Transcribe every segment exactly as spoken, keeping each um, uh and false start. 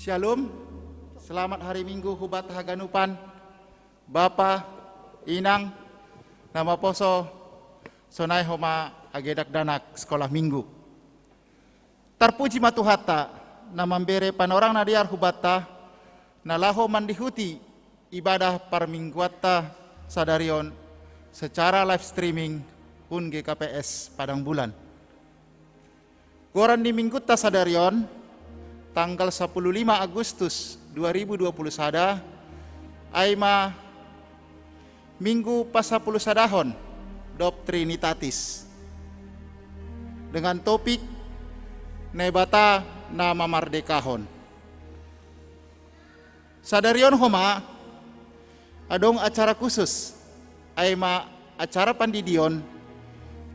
Shalom. Selamat hari Minggu hubat haganupan, Bapa, Inang, na maposo sonai homa age dakdanak sekolah Minggu. Tarpuji ma Tuhanta, na mambere panorang na dear hubatta, na laho mandihuti ibadah parmingguanta sadarion secara live streaming hun G K P S Padang Bulan. Goran ni Mingguta sadarion, tanggal sapuluh lima Agustus dua ribu dua puluh sada, ai ma Minggu pasapuluh sadahon dob Trinitatis, dengan topik Naibata na mamardekahon. Sadarion homa, adong acara khusus, ai ma acara pandidion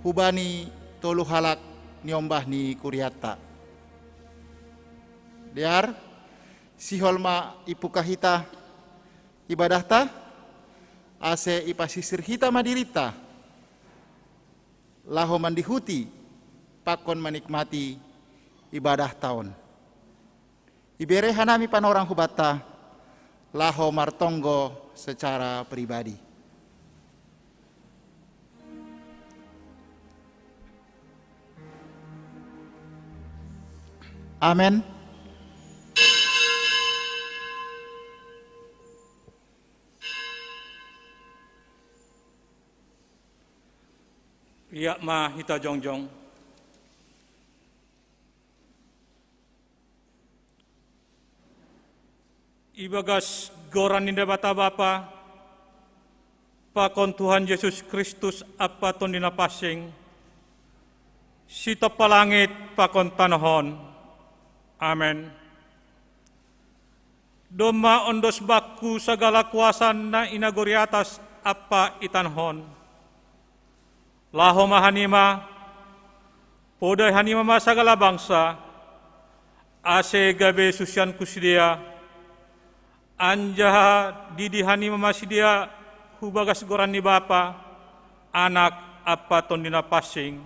hubani tolu halak niombah ni kuriatta. Dear, sihol ma ipuka hita ibadahta, ase ipasisir hita ma dirinta, laho mandihuti pakon manikmati ibadahta on. Ibere hanami panorang hubanta, laho martonggo secara pribadi. Amen. Riak ma hita jongjong. Ibagas goran ni Debata Bapa, pakon Tuhan Jesus Kristus Ampa Tondi Napansing, sitompa langit pakon tanoh on. Amen. Domma ondos bakku sagala kuasa na i nagori atas ampa i tanoh on. Laho ma hanima, podai hanima ma sagala bangsa, ase gabe susianku sidea, anjaha didi hanima ma sidea hubagas goran ni Bapa, Anak, ampa Tondi Napansing.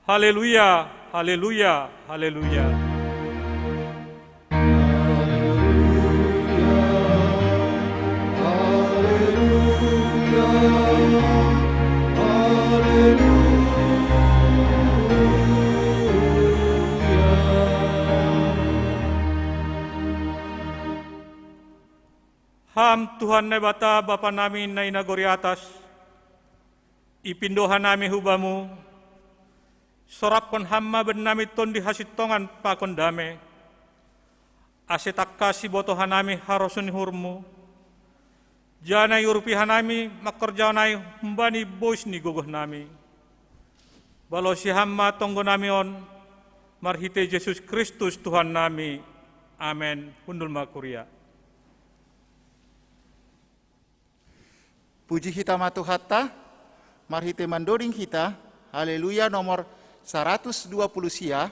Haleluya, haleluya, haleluya. Ham Tuhan Naibata Bapa nami na i nagori atas, ipindo hanami hu Bamu, sorapkon Ham ma bannami tondi hasintongan pakon dame, ase tangkas iboto hanami harosuh ni uhurMu, janah iurupi hanami mangkorjahon ai humbani bois ni gogohnami. Balosi Ham ma tonggonami on, marhitei Jesus Kristus Tuhannami. Amen. Hundul ma kuria. Puji hita ma Tuhanta, marhitei mandoding hita, Haleluya nomor saratus dua puluh sia,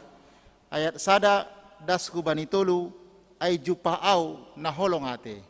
ayat sada das hubani tolu, ai jumpah ahu na holong atei.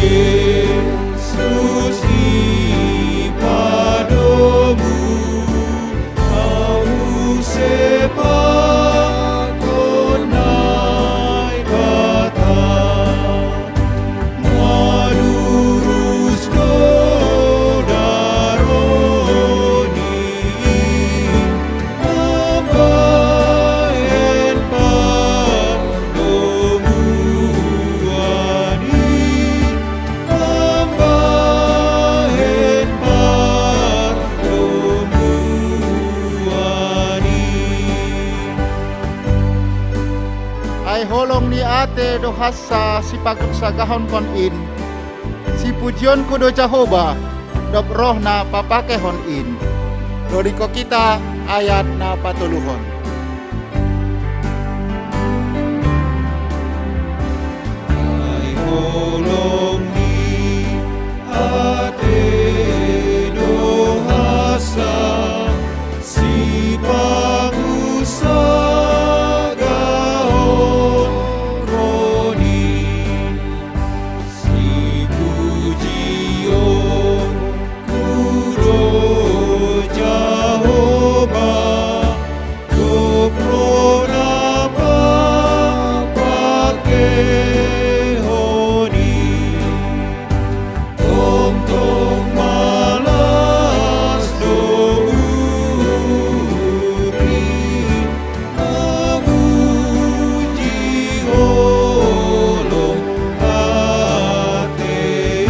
Yesus i padomu, au sepakon Naibata, malurus do daroni, ambahen pardomuan i, ambahen pardomuan i. Ai holong ni ate do hansa sipagsagahonkon in, sipujionku do Jahowa, dob roh na papakehon in. Dodingkon hita ayat na patoluhon. Ai holong ni ate do hansa sipagsagahonkon in, sipujion ku do Jahowa, dob roh na papakehon i. Tongtong malas do uhurni, mamuji holong ate i,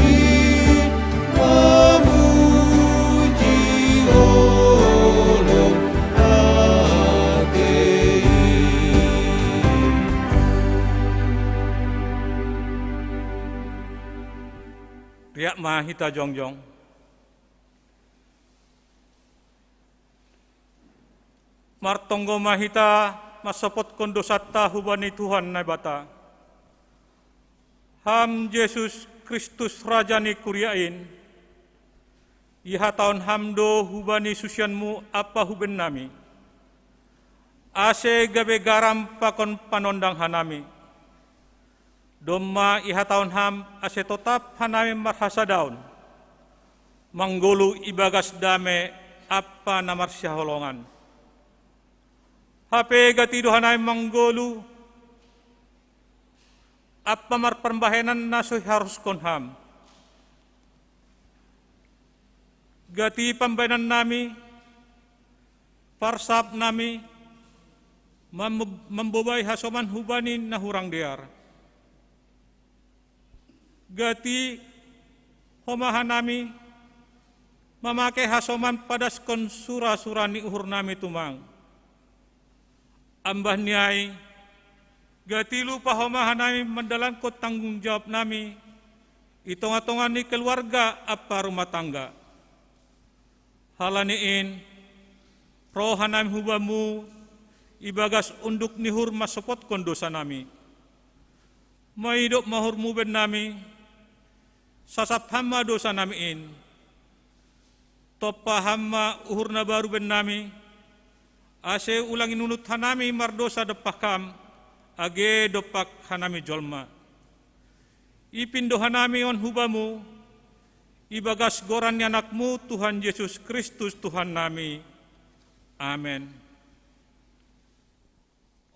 mamuji holong ate i. Riap ma hita jongjong. Martonggo ma hita mansopotkon dousanta hubani Tuhan Naibata. Ham Jesus Kristus, Raja ni kuria in, ihatahon Ham do hubani susian-Mu ampa hubannami, ase gabe garam pakon panondang hanami. Domma ihatahon Ham ase totap hanami marhasadaon, manggoluh ibagas dame ampa na marsihaholongan. Hape gati do hanami manggoluh ampa marpambahenan na so iharoshon Ham. Gati pambahenannami, parsapnami, mam-, mambobai hasoman hubani na hurang dear. Gati homa hanami mamake hasoman padaskon sura-sura ni uhurnami tumang. Ambah ni ai, gati lupa homa hanami mandalankon tanggung jawabnami i tonga-tonga ni keluarga ampa rumah tangga. Halani in, ro hanami hu Bamu ibagas unduk ni uhur mansopotkon dousanami. Maidop ma uhur-Mu bennami, sasap Ham ma dousanami in. Tompa Ham ma uhur na baru bennami, ase ulang inunut hanami mardousa dompak Ham, age dompak hanami jolma. Ipindo hanami on hu Bamu, ibagas goran ni Anak-Mu, Tuhan Jesus Kristus, Tuhannami. Amen.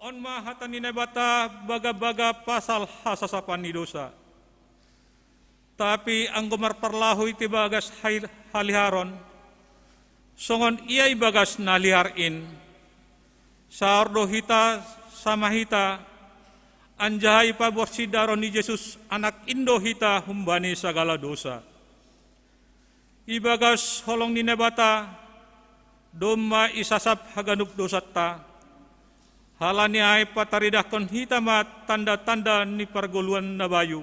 On ma hata ni Naibata bagabaga pasal hasasapan ni dousa. Tapi anggo marparlahou hita ibagas hai-, haliharon, songon ia ibagas na lihar in, saor do hita sama hita, anjaha ipaborsi darah ni Jesus, Anak in do hita humbani sagala dousa. Ibagas holong ni Naibata, domma isasap haganup dousanta. Halani ai pataridahkon hita ma tanda-tanda ni pargoluan na bayu,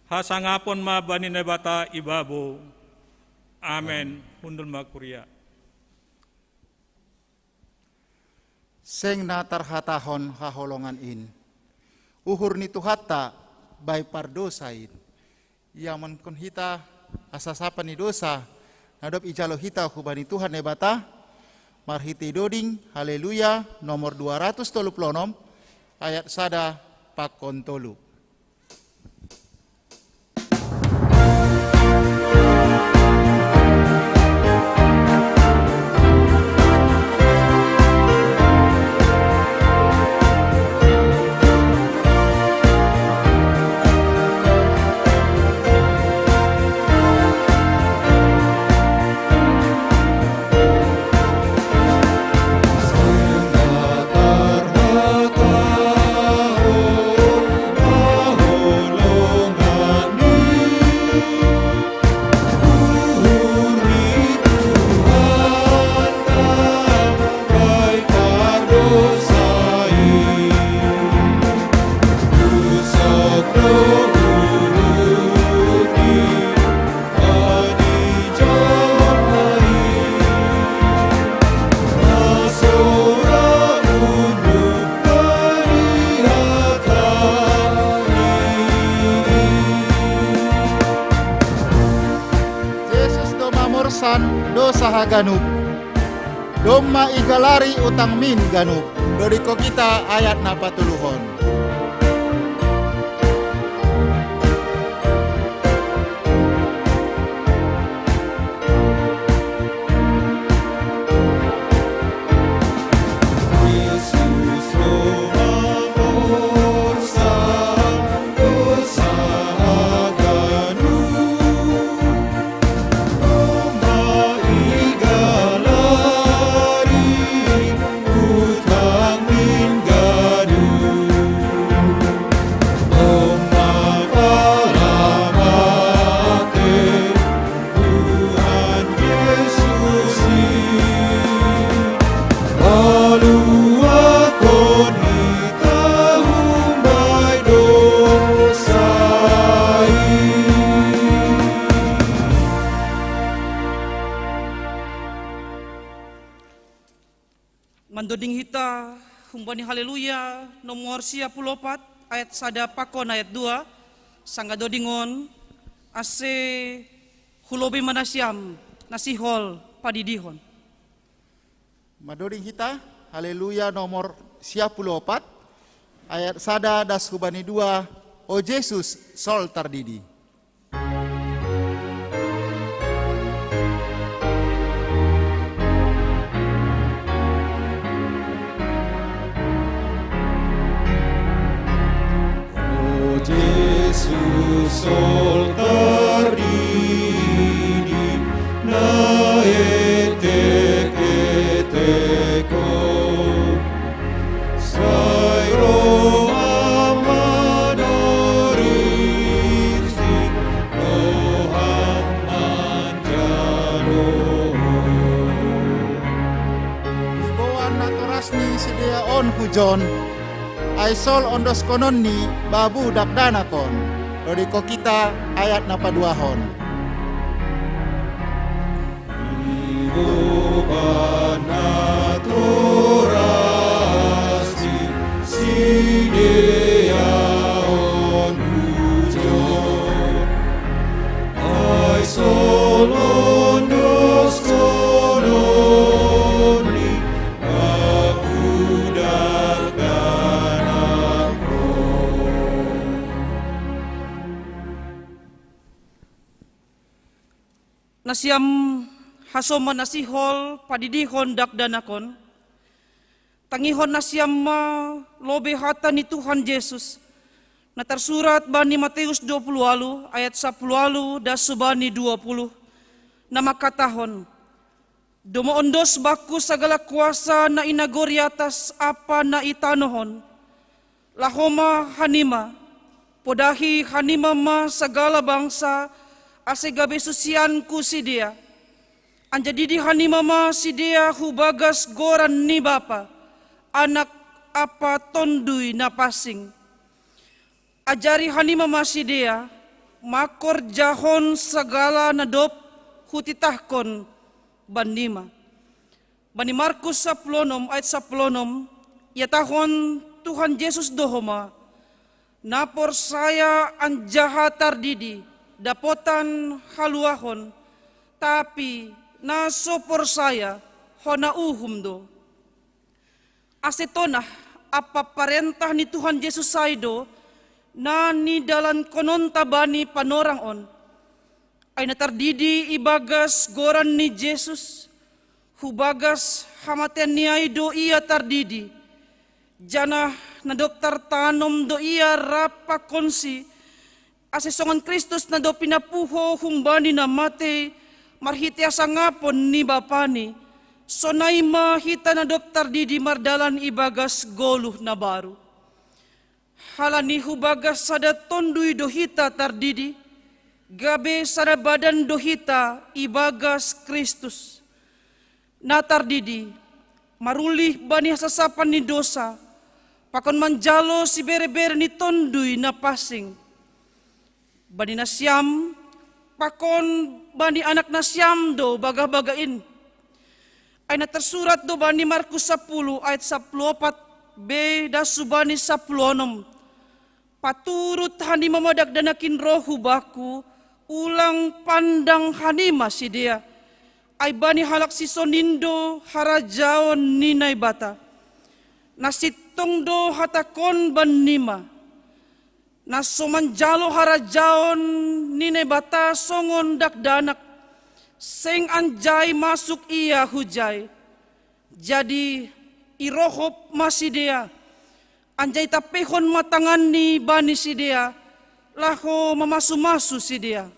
hasangapon ma bani Naibata ibabo. Amen. Hundul ma kuria. Seng na tarhatahon haholongan in. Uhur ni Tuhanta bahen pardousa in. Iamonkon hita hasasapan ni dousa, na dob ijalo hita hubani Tuhan Naibata, marhitei doding, Haleluya, nomor dua ratus tolu puluh enam, ayat sada pakon tolu. dosa haganup. Domma igalari utang min ganup. Dodiko kita ayat na patuluhon. Mandoding hita humbani Haleluya nomor sia puluh opat, ayat sada pakon ayat dua, sangga dodingon, ase hulobi manasiam nasihol padidihon. Mandoding hita Haleluya nomor sia puluh opat, ayat sada das hubani dua, O Jesus, sol tardidi. O Jesus, sol tardidi, na etek-etek ho. Sai roha manorisi, roha manjalo. Iboan natorasni sidea on hujon, ai sol ondoskonon ni babu dakdanakon. Dodiko kita ayat na paduahon. Nasiam hasoman nasihol padidihon dakdanakon, tangihon nasiam ma lobei hata ni Tuhan Jesus, na tarsurat bani Mateus dua puluh ualu ayat sapuluh ualu das hubani dua puluh, na mangkatahon: Domma ondos bakku sagala kuasa na i nagori atas ampa na i tanoh on. Laho ma hanima, podahi hanima ma sagala bangsa, ase gabe susianku sidea. Anjadidi hanima ma sidea hubagas goran ni Bapa, Anak ampa Tonduy Napansing. Ajari hanima ma sidea mangkorjahon sagala na dob hutitahkon bannima. Bani Markus sapuluh onom ayat sapuluh onom, ihatahon Tuhan Jesus do homa: Na porsaya anjaha tardidi dapotan haluahon, tapi na so porsaya hona uhum do. Ase tonah ampa parentah ni Tuhan Jesus ai do na nidalankononta bani panorang on. Ai na tardidi ibagas goran ni Jesus, hubagas hamateanni ai do ia tardidi, janah na dob tartanom do ia rap pakonsi, ase songon Kristus na dob pinapuho humbani na matei marhitei hasangapon ni Bapani, sonai ma hita na dob tardidi mardalan ibagas goluh na baru. Halani hubagas sada Tonduy do hita tardidi, gabe sada badan do hita ibagas Kristus. Na tardidi, marulih bani hasasapan ni dosa, pakon manjalo siberebere ni Tonduy Napansing. Bani nasiam, pakon bani anak nasiam do bagah-bagah in. Ai na tarsurat do bani Markus sapuluh ayat sapuluh opat be das hubani sapuluh onom: Paturut hanima ma dakdanak in roh hu bakku, ulang pandang hanima sidea. Ai bani halak sisongon in do harajaon ni Naibata. Na sintong do hatahon bannima, na so manjalo harajaon ni Naibata songon dakdanak, seng anjai masuk ia hujai. Jadi irohop ma sidea, anjai itampeihon ma tanganni bani sidea, laho mamasumasu sidea.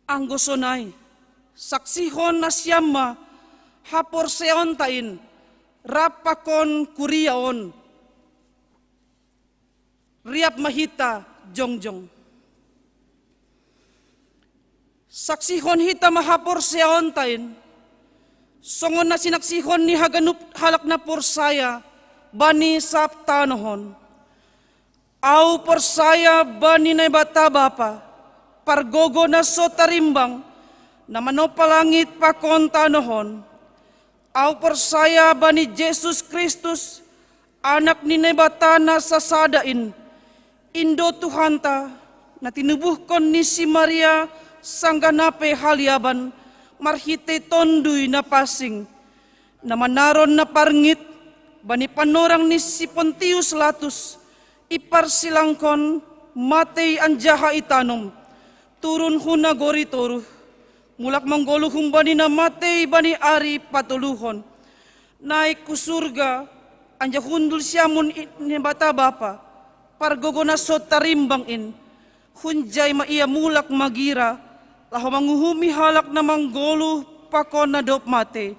Anggo sonai, saksihon nasiam ma haporseaonta in rap pakon kuria on. Riap ma hita jongjong. Saksihon hita ma haporseaonta in, songon na sinaksihon ni haganup halak na porsaya bani sab tanoh on. Au porsaya bani Naibata Bapa, pargogo na so tarimbang, na manompa langit pakon tanoh on. Au porsaya bani Jesus Kristus, Anak ni Naibata na sasada in, in do Tuhanta, na tinubuhkon ni si Maria sanggah na pe haliaban, marhitei Tonduy Napansing, na manaron na parngit bani panorang ni si Pontius Latus, iparsilangkon, matei anjaha itanom, turun hu nagori toruh, mulak manggoluh humbani na matei bani ari patoluhon, naik hu surga, anjaha hundul siamun i-, ni Naibata Bapa, pargogo na so tarimbang in. Hunjai ma ia mulak magira, laho manguhumi halak na manggoluh pakon na dob matei.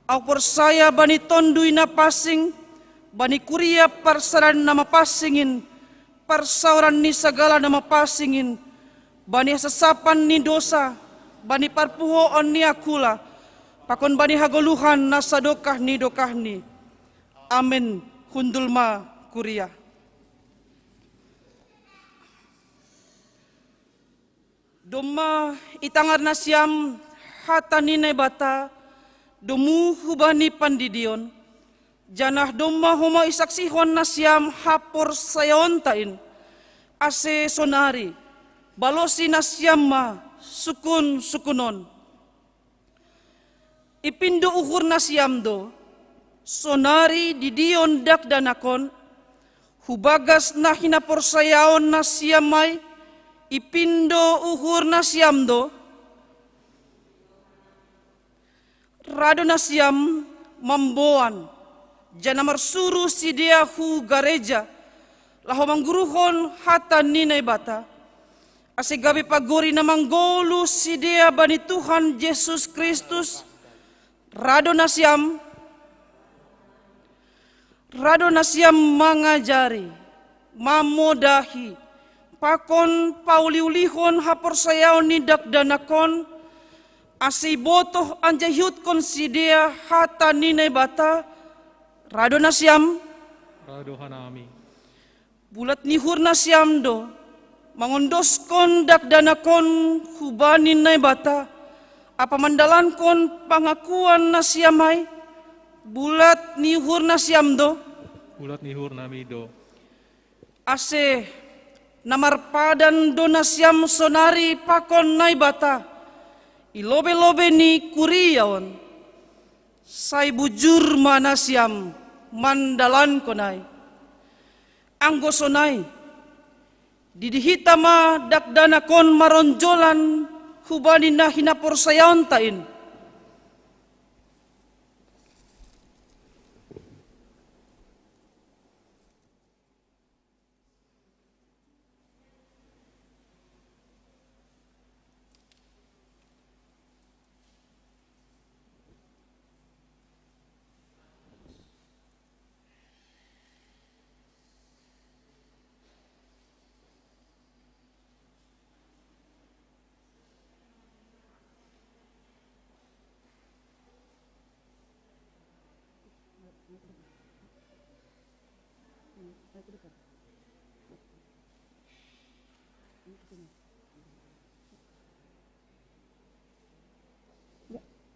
Au porsaya bani Tonduy Napansing, bani kuria parsadaan na mapansing in, parsaoran ni sagala na mapansing in, bani hasasapan ni dosa, bani parpuhoon ni angkula, pakon bani hagoluhan na sadokah ni dokahni. Amen. Hundul ma kuria. Domma itangar nasiam hata ni Naibata domu hubani pandidion, janah domma homa isaksihon nasiam haporsayaonta in, ase sonari balosi nasiam ma sukun-sukun on. Ipindo uhur nasiam do, sonari didion dakdanak on, hu bagas na hinaporsayaon nasiam ai, ipindo uhur nasiam do, rado nasiam mamboan, janah marsuru sidea hu gareja, laho mangguruhon hata ni Naibata, ase gabe pagori na manggoluh sidea bani Tuhan Jesus Kristus, rado nasiam, rado nasiam mangajari, mamodahi, pakon pauliulihon haporsayaon ni dakdanak on, ase ibotoh anjaha ihutkon sidea hata ni Naibata, rado nasiam. Rado hanami. Bulat ni uhur nasiam do, mangondoskon dakdanak on hubani Naibata, ampa mandalankon pangakuan nasiam ai, bulat ni uhur nasiam do. Bulat ni uhur nami do. Ase, na marpadan do nasiam sonari pakon Naibata, i lobe-lobe ni kuria on. Sai bujur ma nasiam mandalankon ai. Anggo sonai, didi hita ma dakdanak on maronjolan hubani na hinaporsayaonta in.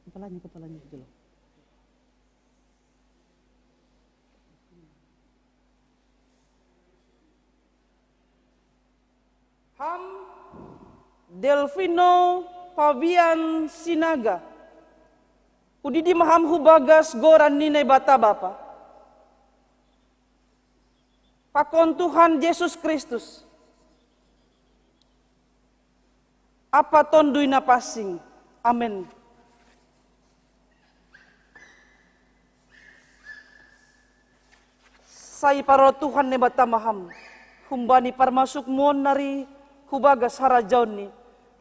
Kepalanya, kepalanya gitu loh. Ham Delvino Pawian Sinaga. Hudidi ma ham hu bagas goran ni Naibata Bapa, pakon Tuhan Jesus Kristus, ampa Tonduy Napansing. Amen. Sai parorot Tuhan Naibata ma ham, humbani parmasukmon nari hu bagas harajaonNi,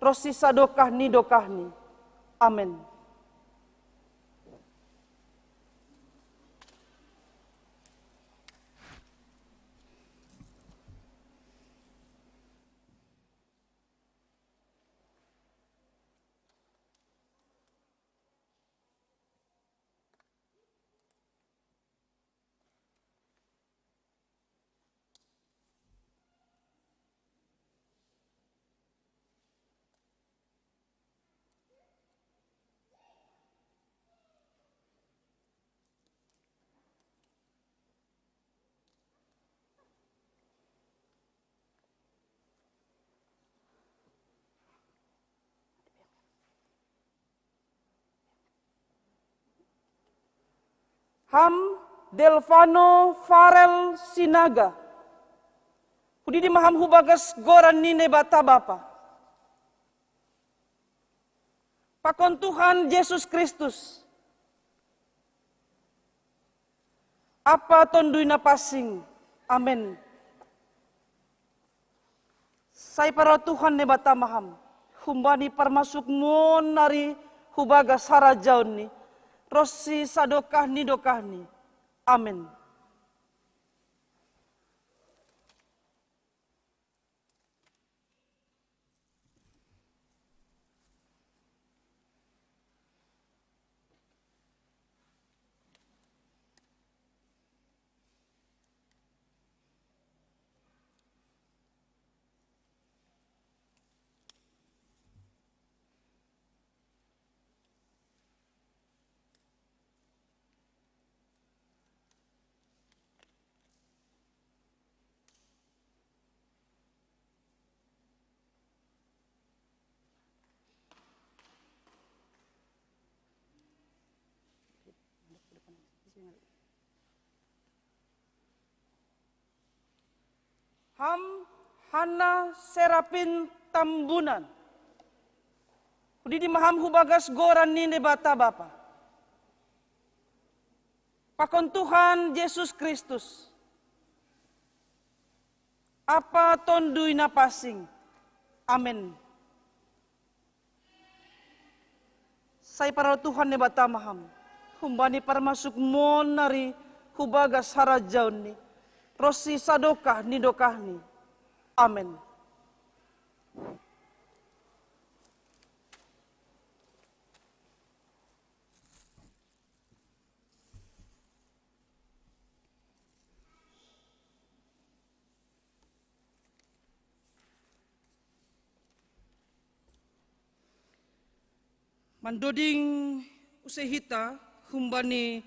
ronsi sadokah ni dokahni. Amen. Ham Delvano Farel Sinaga. Hudidi ma ham hu bagas goran ni Naibata Bapa, pakon Tuhan Jesus Kristus, ampa Tonduy Napansing. Amen. Sai parorot Tuhan Naibata ma ham, humbani parmasukmon nari hu bagas harajaonNi, ronsi sadokah ni dokahni. Amen. Ham Hanna Serapin Tambunan. Hudidi ma ham hu bagas goran ni Naibata Bapa, pakon Tuhan Jesus Kristus, ampa Tonduy Napansing. Amen. Sai parorot Tuhan Naibata ma ham, humbani parmasukmon nari hu bagas harajaonNi, ronsi sadokah ni dokahni. Amen. Mandoding use hita humbani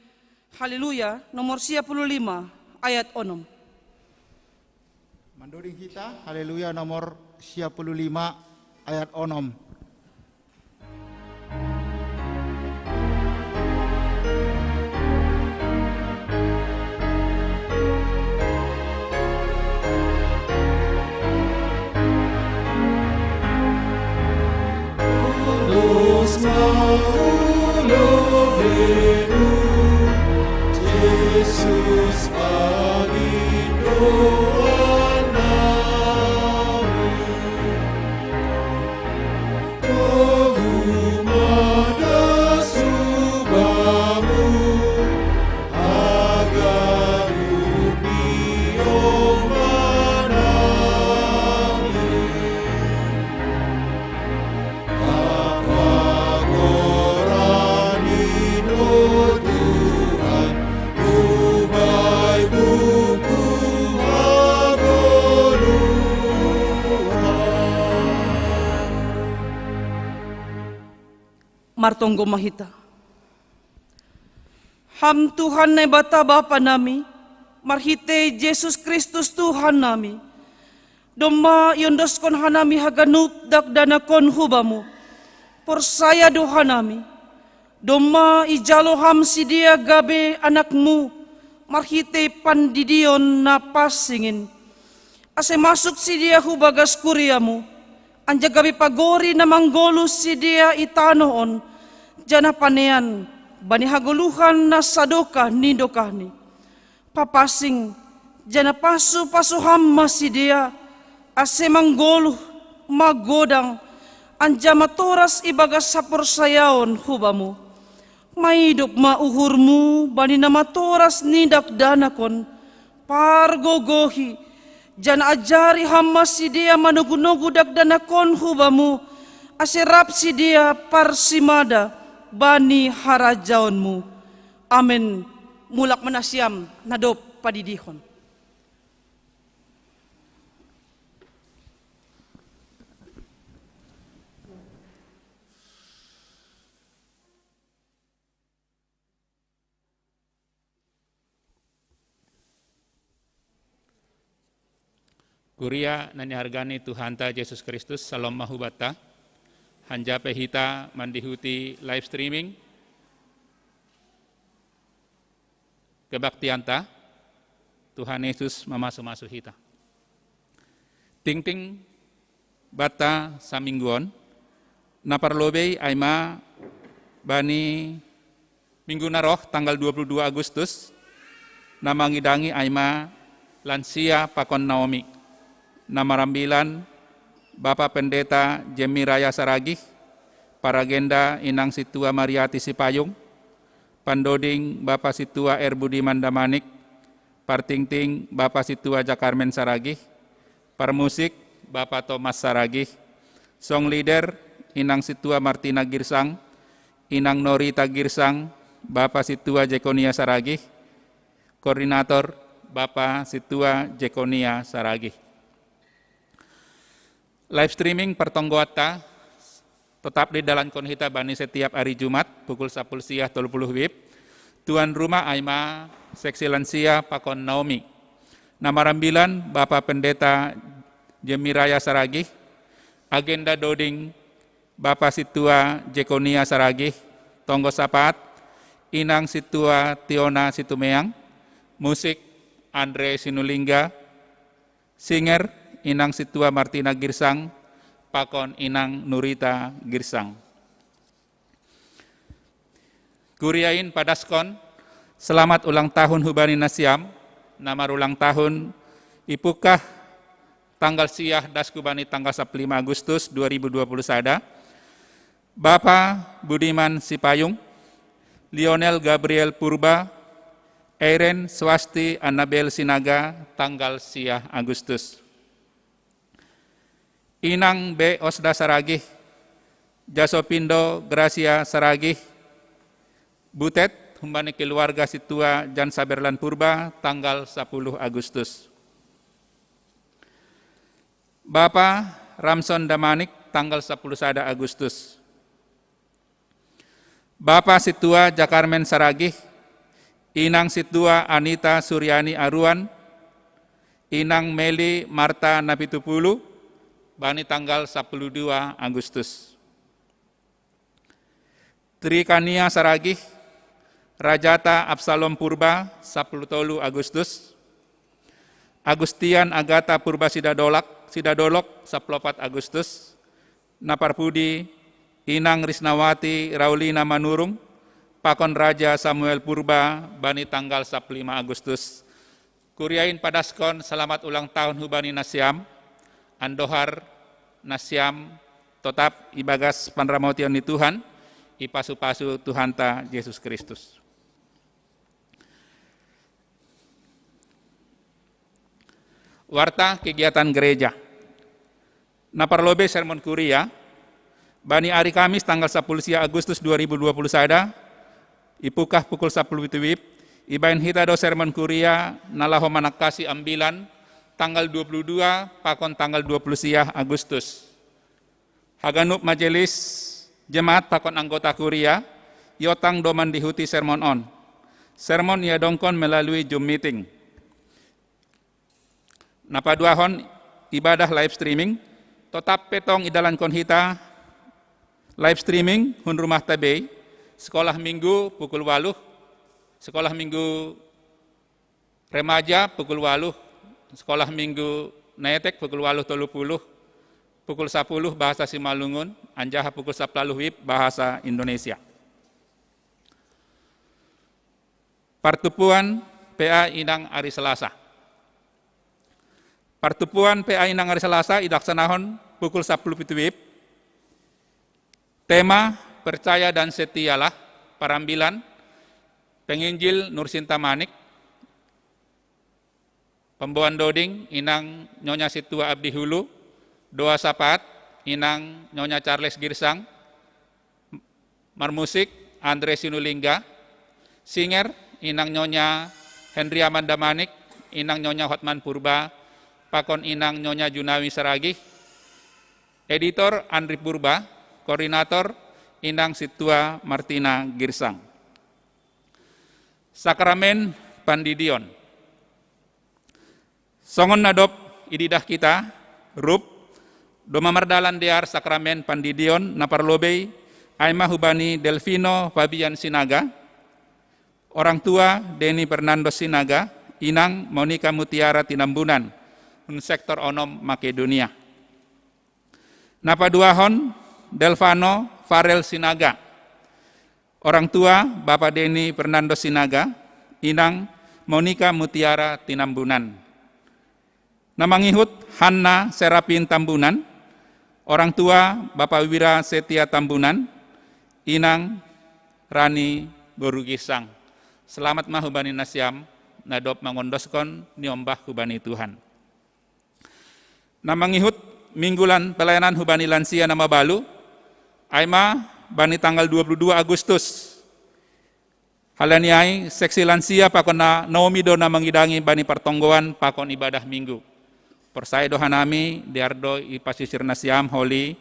Haleluya nomor sia puluh lima ayat onom. Mandoding hita Haleluya nomor sia puluh lima ayat onom. Martonggo ma hita. Ham Tuhan Naibata Bapa nami, marhitei Jesus Kristus Tuhan nami, domma iondoskon hanami haganup dakdanak on hu Bamu, Porsaya do hanami, domma ijalo ham sidea gabe anakmu, marhitei pandidion na pansing in. Ase masuk sidea hu bagas kuriamu, anjaha gabe pagori na manggoluh sidea i tanoh on, janah panean bani hagoluhan na sadokah ni dokahni. Papansing, janah pasu-pasu ham ma sidea, ase manggoluh, magodang, anjaha matoras ibagas haporsayaon hu bamu. Maidop ma uhurmu bani na matoras ni dakdanak on, pargogohi, janah ajari ham ma sidea manogu-nogu dakdanak on hu bamu, ase rap sidea parsimada bani harajaonmu. Amen. Mulak ma nasiam na dob padidihon. Kuria na niharga ni Tuhanta Jesus Kristus, salom ma hubanta. Hanjape hita mandihuti live streaming kebaktianta, Tuhan Yesus mamasu-masu hita. Tingting banta saminggu on, na parlobei ai ma bani minggu na roh tanggal dua puluh dua Agustus, na mangidangi ai ma lansia pakon Naomi. Na marambilan Bapa Pendeta Jemmy Raya Saragih, paragenda Inang Sintua Mariati Sipayung, pandoding Bapa Sintua R Budiman Damanik, partingting Bapa Sintua Jakarmen Saragih, parmusik Bapa Thomas Saragih, song leader Inang Sintua Martina Girsang, Inang Norita Girsang, Bapa Sintua Jekonia Saragih, koordinator Bapa Sintua Jekonia Saragih. Live streaming partonggoanta tetap didalankon hita bani setiap ari Jumat pukul sapuluh siah tolu puluh wib. Tuan rumah ai ma seksi lansia pakon Naomi. Na marambilan Bapa Pendeta Jemmy Raya Saragih, agenda doding Bapa Sintua Jekonia Saragih, tonggo sapat Inang Sintua Tiona Situmeang, musik Andre Sinulingga, singer Inang Sintua Martina Girsang, pakon Inang Nurita Girsang. Kuria in padaskon selamat ulang tahun hubani nasiam, na marulang tahun i pukah tanggal siah das hubani tanggal sapuluh lima Agustus dua ribu dua puluh sada, Bapa Budiman Sipayung, Lionel Gabriel Purba, Eiren Swasti Annabel Sinaga, tanggal siah Agustus. Inang B Osda Saragih, Jasopindo Gracia Saragih, butet humbani keluarga Sintua Jan Saberlan Purba, tanggal sapuluh Agustus. Bapa Ramson Damanik, tanggal sapuluh sada Agustus. Bapa Sintua Jakarmen Saragih, Inang Sintua Anita Suryani Aruan, Inang Meli Marta Napitupulu, bani tanggal sapuluh dua Agustus. Trikania Saragih, Rajata Absalom Purba, sapuluh tolu Agustus. Agustian Agata Purba Sidadolak, Sidadolok, sapuluh opat Agustus. Na parpudi Inang Risnawati Raulina Manurung, pakon Raja Samuel Purba, bani tanggal sapuluh lima Agustus. Kuria in padaskon selamat ulang tahun hubani nasiam, andohar nasiam totap ibagas panramotion ni Tuhan, ipasu-pasu Tuhanta Jesus Kristus. Warta kegiatan gereja. Na parlobei sermon kuria, bani ari Kamis tanggal sapuluh sia Agustus dua ribu dua puluh sada, ipukah pukul sapuluh pitu wib, ibahen hita do sermon kuria na laho manangkasi ambilan tanggal dua puluh dua pakon tanggal dua puluh sia Agustus. Haganup majelis jemaat pakon anggota kuria, iotang do mandihuti sermon on. Sermon iadongkon melalui Zoom meeting. Na paduahon ibadah live streaming, totap pe tong idalankon hita Live streaming hun rumah tabei, sekolah minggu pukul waluh, sekolah minggu remaja pukul waluh, sekolah minggu netek pukul waluh tolu puluh, pukul sapuluh bahasa Simalungun, anjaha pukul sapuluh wib bahasa Indonesia. Partupuan P A inang ari Selasa. Partupuan P A inang ari Selasa idaksanahon pukul sapuluh pitu wib. Tema percaya dan setialah, parambilan penginjil Nursinta Manik, pemboan doding inang Nyonya Situa Abdi Hulu, doa sapaat inang Nyonya Charles Girsang, marmusik Andre Sinulinga, singer inang Nyonya Hendria Mandamanik, inang Nyonya Hotman Purba, pakon inang Nyonya Junawi Saragih, editor Andri Purba, koordinator inang Situa Martina Girsang. Sakramen pandidion. Songon na dob ididah kita, rup, domma mardalan dear sakramen pandidion na parlobei, ai ma hubani Delvino Fabian Sinaga, orang tua Deni Fernando Sinaga, inang Monica Mutiara Tinambunan, hun sektor onom Makedonia. Na paduahon Delvano Farel Sinaga, orang tua Bapa Deni Fernando Sinaga, inang Monica Mutiara Tinambunan. Na mangihut Hanna Serapin Tambunan, orang tua Bapa Wira Setia Tambunan, inang Rani Boru Girsang. Selamat ma hubani nasiam, na dob mangondoskon niombah hubani Tuhan. Na mangihut minggu lan pelayanan hubani lansia na mabalu, ai ma bani tanggal dua puluh dua Agustus. Halani ai seksi lansia pakon na Naomi do na mangidangi bani partonggoan pakon ibadah minggu. Porsaya do hanami, dear do ipasisir nasiam holi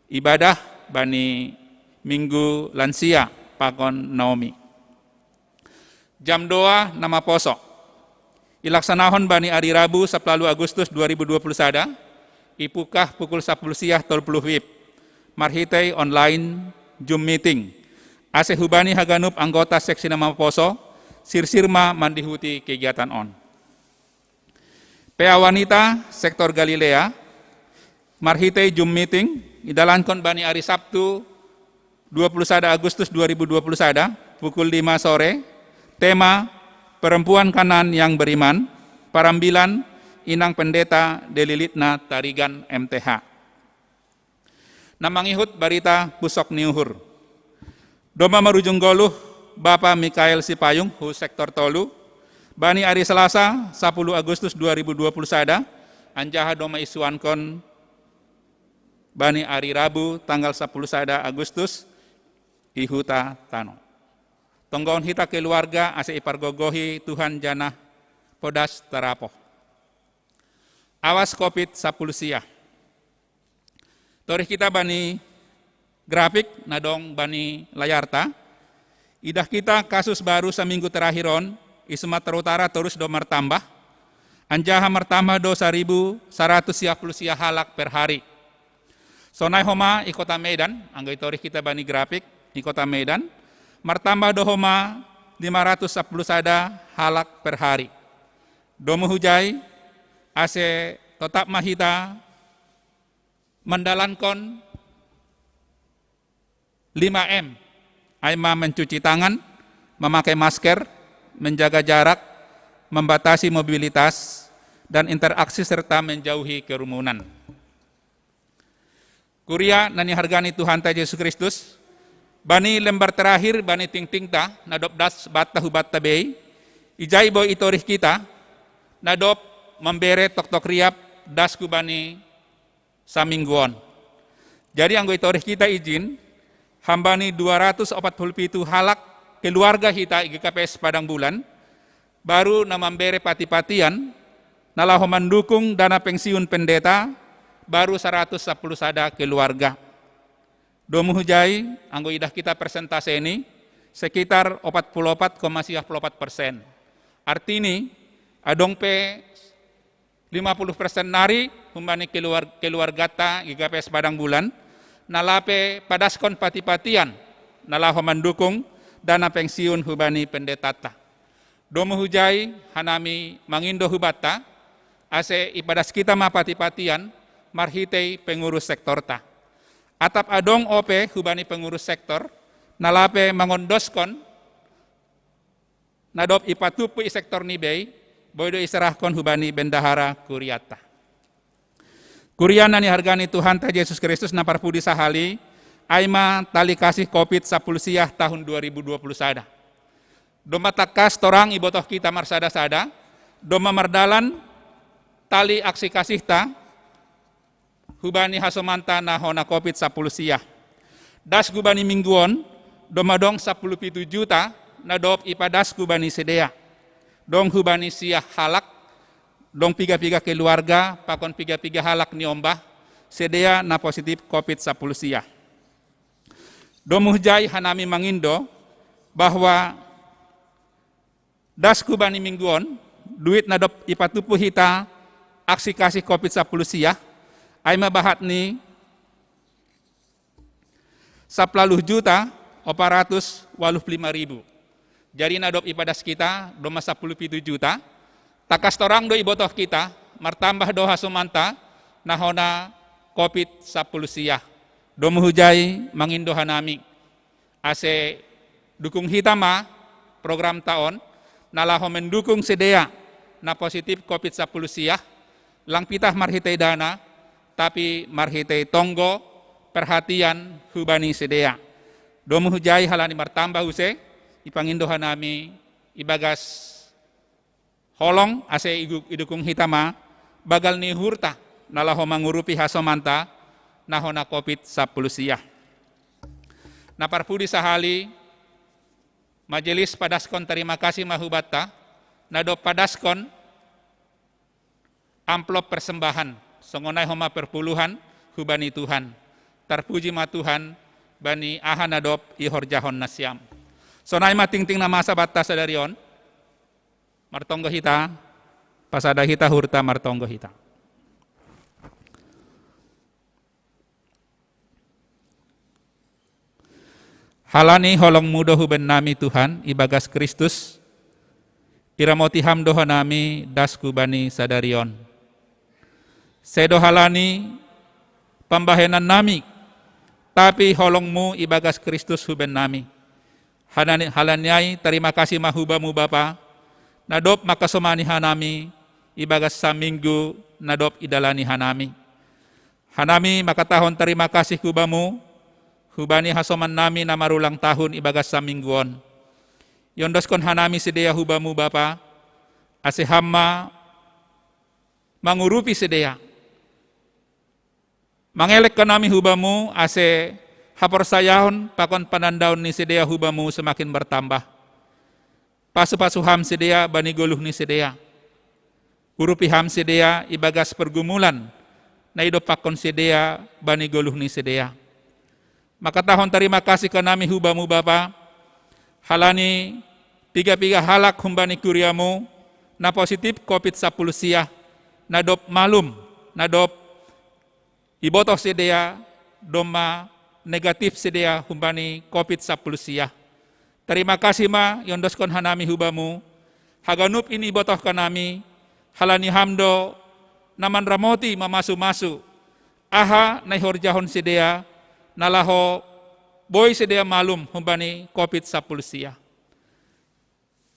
ibadah bani minggu lansia pakon Naomi. Jam doa na maposo. Ilaksanahon bani ari Rabu sapuluh Agustus dua ribu dua puluh sada, ipukah pukul sapuluh siah tolu puluh wib. Marhitei online Zoom meeting. Ase hubani haganup anggota seksi na maposo, sirsir ma mandihuti kegiatan on. P A Wanita sektor Galilea, marhitei Zoom meeting, idalankon bani ari Sabtu dua puluh sada Agustus dua ribu dua puluh sada, pukul lima sore, tema Perempuan Kanaan yang Beriman, parambilan inang pendeta Delilitna Tarigan M T H. Na mangihut barita pusok ni uhur. Domma marujung goluh Bapa Mikael Sipayung hu sektor tolu, bani ari Selasa sapuluh Agustus dua ribu dua puluh sada, anjaha domma isuankon bani ari Rabu tanggal sapuluh sada Agustus i huta tano. Tonggohon hita keluarga ase ipargogohi Tuhan janah podas tarapoh. Awas covid sapuluh siah. Torih kita bani grafik na dong bani layarta. Idah kita kasus baru saminggu terakhir on, i Sumatera Utara torus do martambah, anjaha martambah do saribu saratus siah puluh siah halak per hari. Sonai homa i kota Medan, anggo itorih kita bani grafik, i kota Medan, martambah do homa lima ratus sapuluh sada halak per hari. Domu hujai, ase totap ma hita mandalankon lima M, ai ma mencuci tangan, memakai masker, menjaga jarak, membatasi mobilitas, dan interaksi serta menjauhi kerumunan. Kuria na nihargani Tuhanta Jesus Kristus, bani lembar terakhir bani tingtingta na dob das banta hu banta bei, ijai bo itorih kita, na dob mambere toktok riap das hu bani saminggu on. Jadi anggo itorih kita ijin, hambani dua ratus opat puluh pitu halak keluarga hita i G K P S Padang Bulan, baru na mambere pati-patian, na laho mandukung dana pensiun pendeta, baru saratus sapuluh sada keluarga. Domu hujai, anggo idah kita persentase ni, sekitar opat puluh opat koma siah puluh opat persen. Artini, adong pe lima puluh persen nari humbani keluar, keluargata G K P S Padang Bulan, Na lape padaskon pati-patian na laho mandukung dana pensiun hubani pendetata. Domu hujai hanami mangindo hubata, ase ipadas kita ma pati-patian marhitei pengurus sektorta. Atap adong ope hubani pengurus sektor na lape mangondoskon na dob ipatupu i sektor ni bei, boi do iserahkon hubani bendahara kuriata. Kuria na nihargani Tuhanta Jesus Kristus na parpudi sahali, ai ma tali kasih Covid sapuluh siah tahun dua ribu dua puluh sada. Domma tangkas torang ibotoh kita marsada-sada, domma mardalan tali aksi kasihta hubani hasomanta na hona Covid sapuluh siah. Das hubani minggu on, domma dong sapuluh pitu juta na dob ipadas hubani sidea. Dong hubani siah halak, dong piga-piga keluarga, pakon piga-piga halak ni ombah, sidea na positif Covid sapuluh siah. Domu hujai hanami mangindo bahwa das hubani minggu on, duit na dob ipatupu hita aksi kasih Covid sapuluh siah, ai ma bahat ni saplaluh juta opat ratus waluh puluh lima ribu. Jadi na dob ipadas kita domma sapuluh pitu juta, tangkas torang do ibotoh kita, martambah do hasomanta na hona Covid sapuluh siah. Domu hujai mangindo hanami, ase dukung hita ma programta on, na laho mendukung sidea na positif Covid sapuluh siah, lang pitah marhitei dana, tapi marhitei tonggo, perhatian hubani sidea. Domu hujai halani martambah use, ipangindo hanami ibagas holong ase igu-, idukung hita ma bagal ni uhurta na laho mangurupi hasomanta na hona Covid sapuluh siah. Na parpudi sahali, majelis padaskon tarima kasih ma hubanta, na dob padaskon amplop persembahan, songon ai homa perpuluhan hubani Tuhan. Tarpuji ma Tuhan bani aha na dob ihorjahon nasiam. Sonai ma tingting na masa banta sadari on, martonggo hita, pasada hita uhurta, martonggo hita. Halani holongmu do hubannami Tuhan, ibagas Kristus, iramoti Ham do hanami das hubani sadari on. Sedo halani pambahenannami, tapi holongmu ibagas Kristus hubannami. Halani, halani ai tarima kasih ma hubamu Bapa, na dob mangkasomani hanami ibagas saminggu na dob idalani hanami. Hanami mangkatahon tarima kasih hubamu, hubani hasomannami na marulang tahun ibagas saminggu on. Iondoskon hanami sidea hubamu Bapa, ase Ham ma mangurupi sidea. Mangelek hanami hubamu ase haporsayaon pakon panandaon ni sidea hubamu semakin martambah. Pasu-pasu Ham sidea bani goluh ni sidea. Urupi Ham sidea ibagas pergumulan na idompakkon sidea bani goluh ni sidea. Mangkatahon tarima kasih hanami hubamu Bapa, halani piga-piga halak humbani kuriamu na positif Covid sapuluh siah, na dob malum, na dob ibotoh sidea domma negatif sidea humbani Covid sapuluh siah. Tarima kasih ma iondoskon hanami hubamu, haganup i na ibotoh hanami, halani Ham do na manramoti mamasu-masu aha na ihorjahon sidea, na laho boi sidea malum humbani Covid sapuluh siah.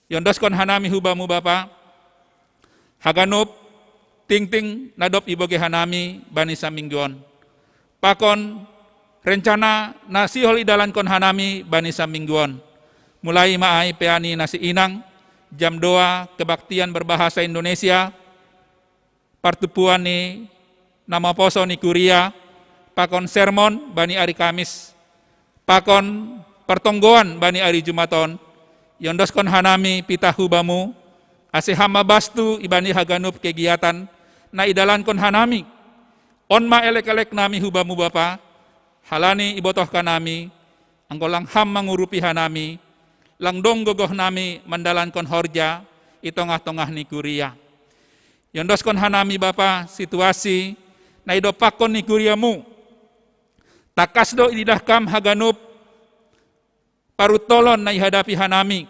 Iondoskon hanami hubamu Bapa, haganup tingting na dob ibogei hanami bani saminggu on. Pakon rencana na sihol idalankon hanami bani saminggu on. Mulai ma ai peani nasi inang, jam dua kebaktian berbahasa Indonesia, partumpuan ni na maposo ni kuria, pakon sermon bani ari Kamis, pakon partonggoan bani ari Jumat on, iondoskon hanami pitah hubamu, ase Ham ma bastu ibani haganup kegiatan na idalankon hanami. On ma elek-eleknami hubamu Bapa, halani ibotoh hanami, anggo lang Ham mangurupi hanami, lang dong gogohnami mandalankon horja i tongah-tongah ni kuria. Iondoskon hanami Bapa situasi na idompakkon ni kuriamu. Takas do ididah kam haganup parutolon na ihadapi hanami.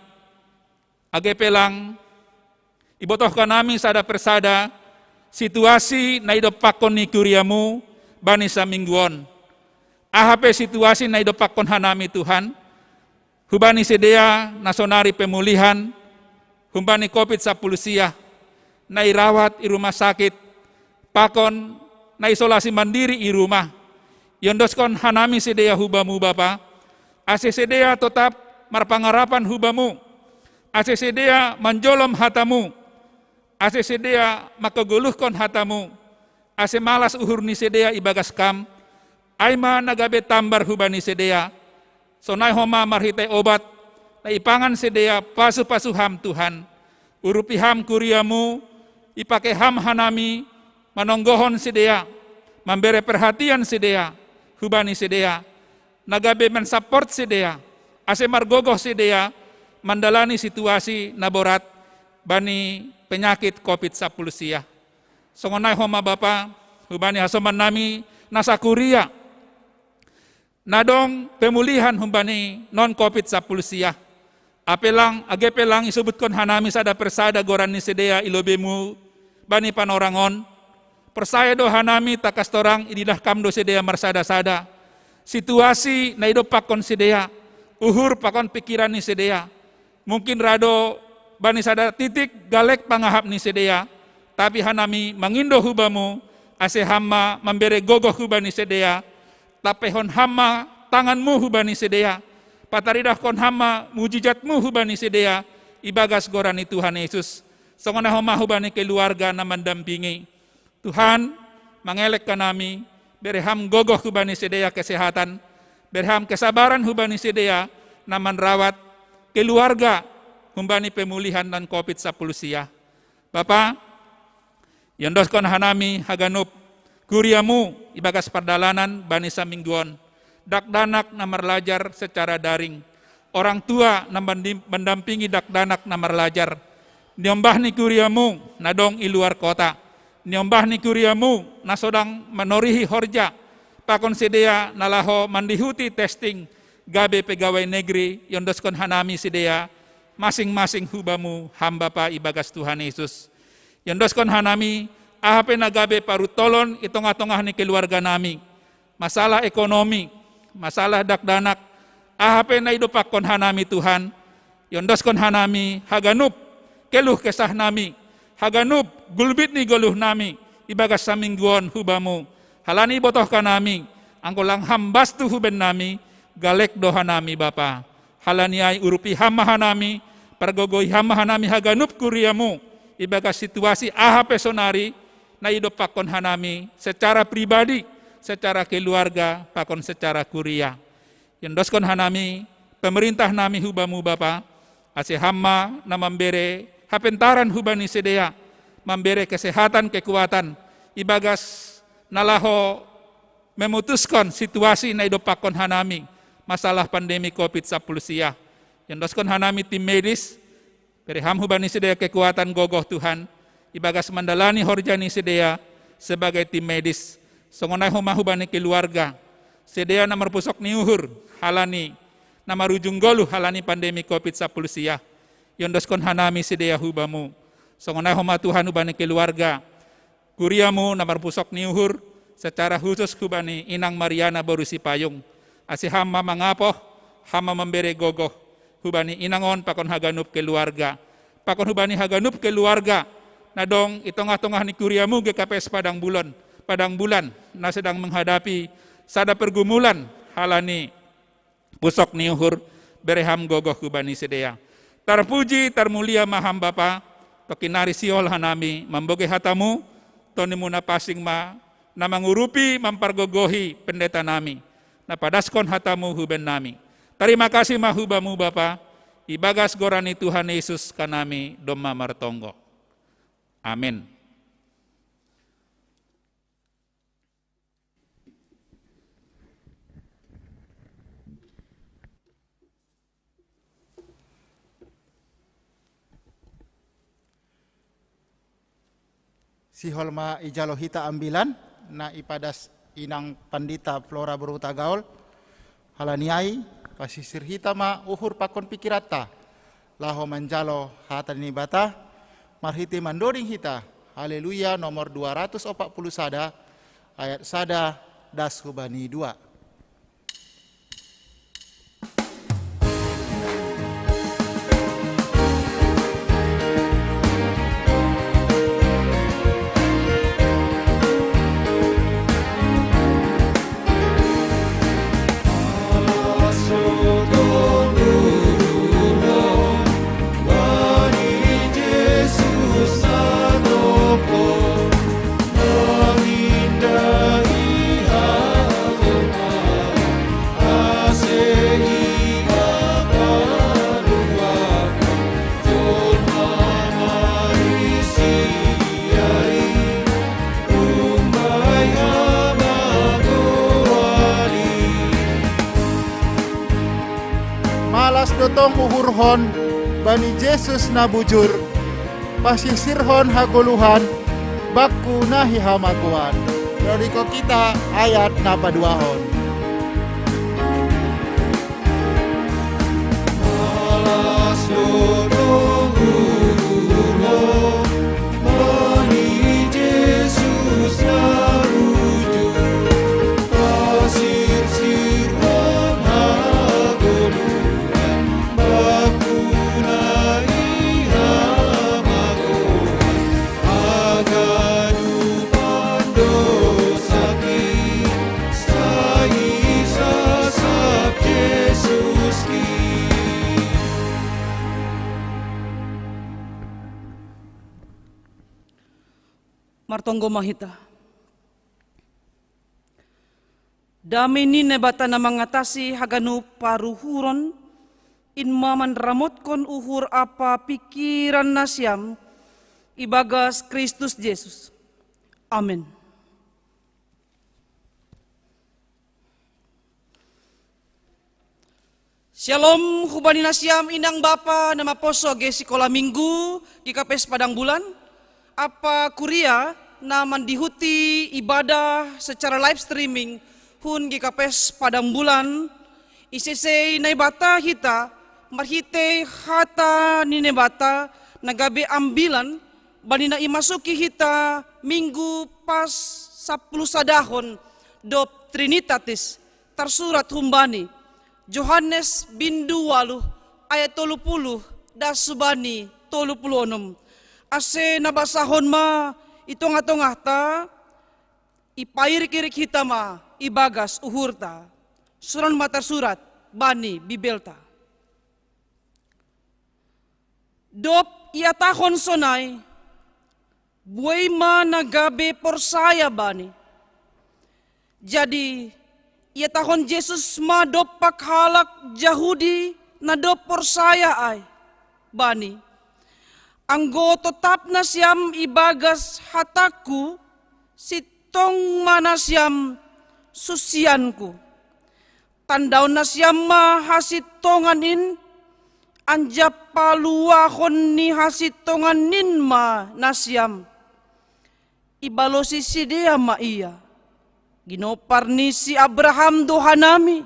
Age pe lang ibotoh kanami sada persada situasi na idompakkon ni kuriamu bani saminggu on. Aha pe situasi na idompakkon hanami Tuhan, hubani sidea na sonari pemulihan humbani covid sapuluh sia, na irawat i rumah sakit, pakon na isolasi mandiri i rumah. Iondoskon hanami sidea hubamu Bapa, ase sidea totap marpangarapan hubamu, ase sidea manjolom hatamu, ase sidea mangkagoluhkon hatamu, ase malas uhur ni sidea ibagas kam, ai ma na gabe tambar hubani sidea, sonai homa marhitei obat, na ipangan sidea pasu-pasu ham Tuhan. Urupi ham kuriamu, ipake ham hanami, manonggohon sidea, mambere perhatian sidea, hubani sidea, na gabe mansaport sidea, ase margogoh sidea, mandalani situasi na borat, bani penyakit covid sapuluh sia. Songonai homa Bapa, hubani hasoman nami, na sakuria, na dong pemulihan humbani non covid sapuluh sia. Ape lang, age pe lang isubutkon hanami sada persada goran ni sidea i lobemu bani panorang on. Porsaya do hanami takas torang ididah kam do sidea marsada-sada. Situasi na idompakkon sidea, uhur pakon pikiran ni sidea. Mungkin ra do bani sada titik galek pangahap ni sidea, tapi hanami mangindo hubamu, ase ham ma mambere gogoh hubani sidea, tapehon ham ma tanganmu hubani sidea, pataridahkon ham ma mujijatmu hubani sidea, ibagas goran ni Tuhan Yesus. Songonai homa hubani keluarga na mandampingi. Tuhan, mangelek hanami, bere ham gogoh hubani sidea kesehatan, bere ham kesabaran hubani sidea na manrawat keluarga humbani pemulihan dan covid sapuluh sia. Bapa, iondoskon hanami haganup kuriamu ibagas pardalanan bani saminggu on, dakdanak na marlajar secara daring, orang tua na mandim-, mandampingi dakdanak na marlajar, niombah ni kuriamu na dong i luar kota, niombah ni kuriamu na sodang manorihi horja, pakon sidea na laho mandihuti testing, gabe pegawai negeri, iondoskon hanami sidea masing-masing hubamu ham Bapa ibagas Tuhan Yesus. Iondoskon hanami aha pe na gabe parutolon i tongah-tongah ni keluarga nami, masalah ekonomi, masalah dakdanak, aha pe na idompakkon hanami Tuhan, iondoskon hanami haganup keluh kesah nami, haganup gulbit ni goluh nami ibagas saminggu on hubamu. Halani ibotoh hanami, anggo lang ham bastu huben nami, galek do hanami Bapa. Halani ai urupi ham ma hanami, pargogohi ham ma hanami haganup kuriamu, ibagas situasi aha pe sonari, na idompakkon hanami secara pribadi, secara keluarga, pakon secara kuria. Iondoskon hanami pemerintah nami hubamu Bapa, ase ham ma na mambere hapentaran hubani sidea, mambere kesehatan kekuatan, ibagas na laho memutuskon situasi na idompakkon hanami, masalah pandemi covid sapuluh sia. Iondoskon hanami tim medis, bere ham hubani sidea kekuatan gogoh Tuhan, ibagas mandalani horja ni sidea sebagai tim medis. Songonai homa hubani keluarga, sidea na marpusok ni uhur, halani na marujung goluh halani pandemi covid sapuluh sia. Iondoskon hanami sidea hubamu. Songonai homa Tuhan hubani keluarga, kuriamu na marpusok ni uhur, secara khusus hubani inang Mariana boru Sipayung. Ase ham ma mangapoh, ham ma mambere gogoh hubani inang on pakon haganup keluarga, pakon hubani haganup keluarga na dong i tongah-tongah ni kuriamu G K P S Padang Bulan, Padang Bulan, na sedang menghadapi sada pergumulan halani pusok ni uhur, bere ham gogoh hubani sidea. Tarpuji tarmulia ma ham Bapa, tokinari sihol hanami mambogei hatamu, tonimu na pansing ma na mangurupi mampargogohi pendeta nami, na padaskon hatamu huben nami. Tarima kasih ma hubamu Bapa, ibagas goran ni Tuhan Yesus hanami domma martonggo. Amin. Sihol ma ijalo hita ambilan, na ipadas Inang Pandita Flora Boru Tagaol, halani ai pasisir hita ma uhur pakon pikiranta, laho manjalo hata ni Naibata, marhite mandoding hita, Haleluya nomor dua ratus opat puluh sada, ayat sada das hubani dua. Malas do tong uhurhon bani Jesus na bujur, pasisirhon hagoluhan bakku na hihamagoan. Roriko kita ayat na paduahon. Martonggo ma hita. Dame ni Naibata na mangatasi haganup paruhuron, in ma manramotkon uhur ampa pingkiran nasiam ibagas Kristus Jesus. Amen. Shalom, hubani nasiam inang bapa na maposo age sikola minggu GKPS Padang Bulan, ampa kuria na mandihuti ibadah secara live streaming hun GKPS Padang Bulan, isese Naibata hita, marhite hata ni Naibata na gabe ambilan, bani na imasuki hita minggu pas sapuluh sadahon dob Trinitatis, tarsurat humbani Johannes bindu waluh ayat tolu puluh das hubani tolu puluh onom. Ase na basahon ma i tongah-tongahta, ipairik-irik hita ma ibagas uhurta. Songon ma tarsurat bani Bibelta. Dob ihatahon sonai, buei ma na gabe porsaya Bani. Jadi ihatahon Jesus ma dompak halak Jahudi na dob porsaya ai Bani: Anggo totap nasiam ibagas hatangku, sintong ma nasiam susianku. Tandaon nasiam ma hasintongan in, anjaha paluahon ni hasintongan in ma nasiam. Ibalosi sidea ma Ia: Ginompar ni si Abraham do hanami,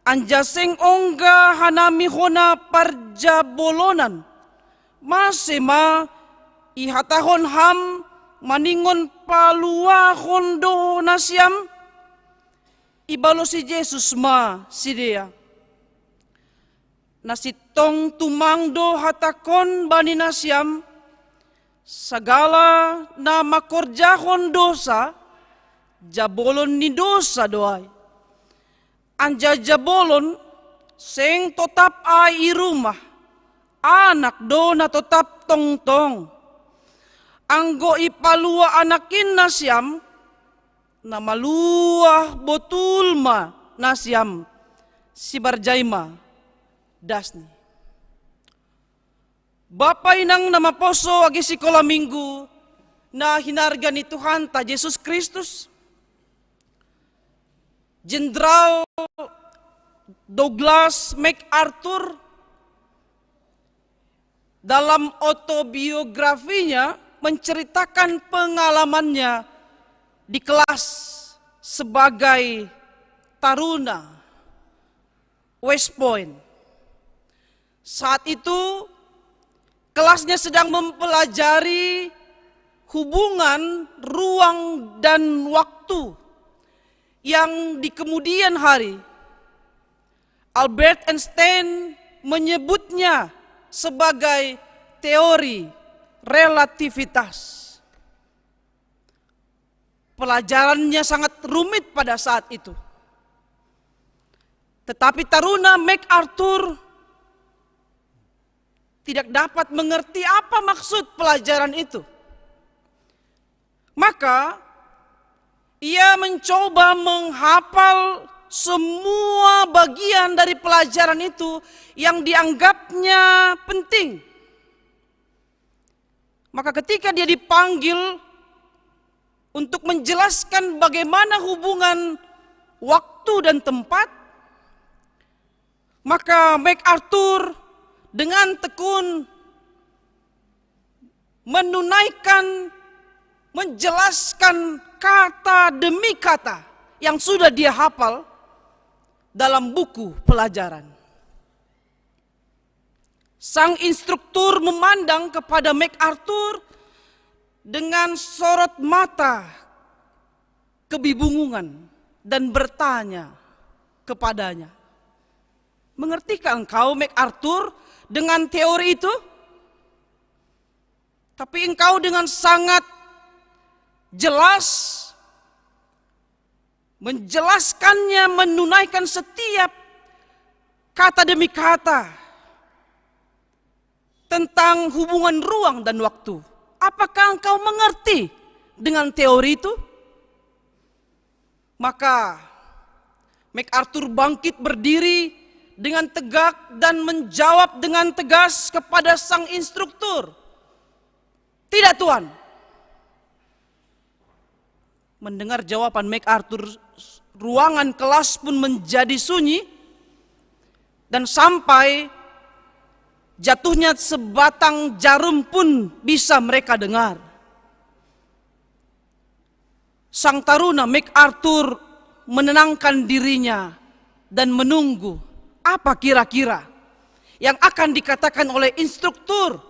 anjaha seng ongga hanami hona parjabolonan. Mase ma ihatahon Ham maningon paluahon do nasiam? Ibalosi Jesus ma sidea: Na sintong tumang do hatangkon bani nasiam: Sagala na mangkorjahon dousa, jabolon ni dousa do ai. Anjaha jabolon seng totap ai i rumah, Anak do na totap tongtong. Anggo ipaluah Anak in nasiam, na maluah botul ma nasiam. Sibarjai ma dasni. Bapa inang na maposo age sikola minggu na hinarga ni Tuhanta Jesus Kristus, Jenderal Douglas MacArthur dalam autobiografinya menceritakan pengalamannya di kelas sebagai taruna West Point. Saat itu kelasnya sedang mempelajari hubungan ruang dan waktu yang di kemudian hari Albert Einstein menyebutnya sebagai teori relativitas. Pelajarannya sangat rumit pada saat itu. Tetapi taruna MacArthur tidak dapat mengerti apa maksud pelajaran itu. Maka ia mencoba menghafal semua bagian dari pelajaran itu yang dianggapnya penting. Maka ketika dia dipanggil untuk menjelaskan bagaimana hubungan waktu dan tempat, maka MacArthur dengan tekun menunaikan, menjelaskan kata demi kata yang sudah dia hafal dalam buku pelajaran. Sang instruktur memandang kepada MacArthur dengan sorot mata kebingungan dan bertanya kepadanya, "Mengertikah engkau, MacArthur, dengan teori itu? Tapi engkau dengan sangat jelas menjelaskannya, menunaikan setiap kata demi kata tentang hubungan ruang dan waktu. Apakah engkau mengerti dengan teori itu?" Maka MacArthur bangkit berdiri dengan tegak dan menjawab dengan tegas kepada sang instruktur, "Tidak, Tuan." Mendengar jawaban MacArthur, ruangan kelas pun menjadi sunyi, dan sampai jatuhnya sebatang jarum pun bisa mereka dengar. Sang taruna MacArthur menenangkan dirinya dan menunggu apa kira-kira yang akan dikatakan oleh instruktur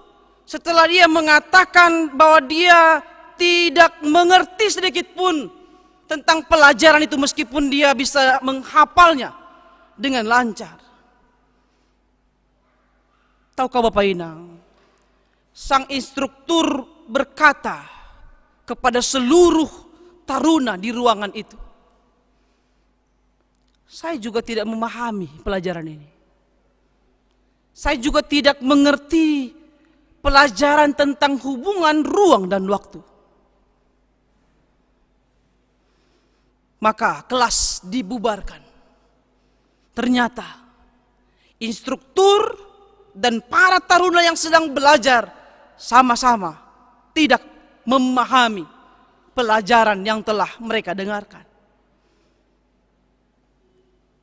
setelah dia mengatakan bahwa dia tidak mengerti sedikit pun tentang pelajaran itu, meskipun dia bisa menghafalnya dengan lancar. Tahukah Bapak Inang, sang instruktur berkata kepada seluruh taruna di ruangan itu, "Saya juga tidak memahami pelajaran ini. Saya juga tidak mengerti pelajaran tentang hubungan ruang dan waktu." Maka kelas dibubarkan. Ternyata instruktur dan para taruna yang sedang belajar sama-sama tidak memahami pelajaran yang telah mereka dengarkan.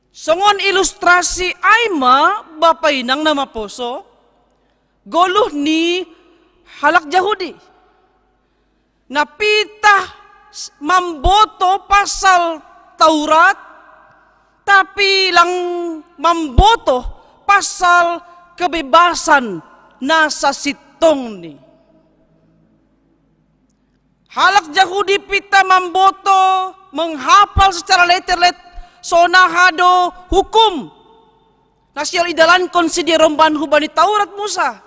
Songon ilustrasi ai ma, Bapa Inang na maposo, goluh ni halak Jahudi. Na pitah mamboto pasal Taurat, tapi lang mamboto pasal kebebasan na sasintongni. Halak Jahudi pitah mamboto, menghafal secara letter-letter, sonaha do hukum na sihol idalankon sidea romban hubani Taurat Musa.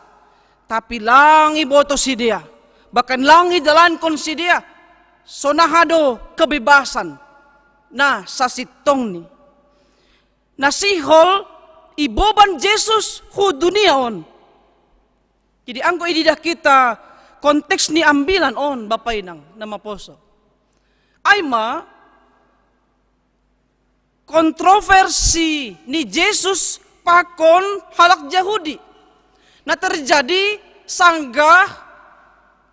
Tapi lang iboto sidea, bahkan lang idalankon sidea, sonaha do kebebasan na sasintongni na sihol iboban Jesus hu dunia on. Jadi anggo ididah hita konteks ni ambilan on, Bapa Inang na maposo, ai ma kontroversi ni Jesus pakon halak Jahudi na terjadi sanggah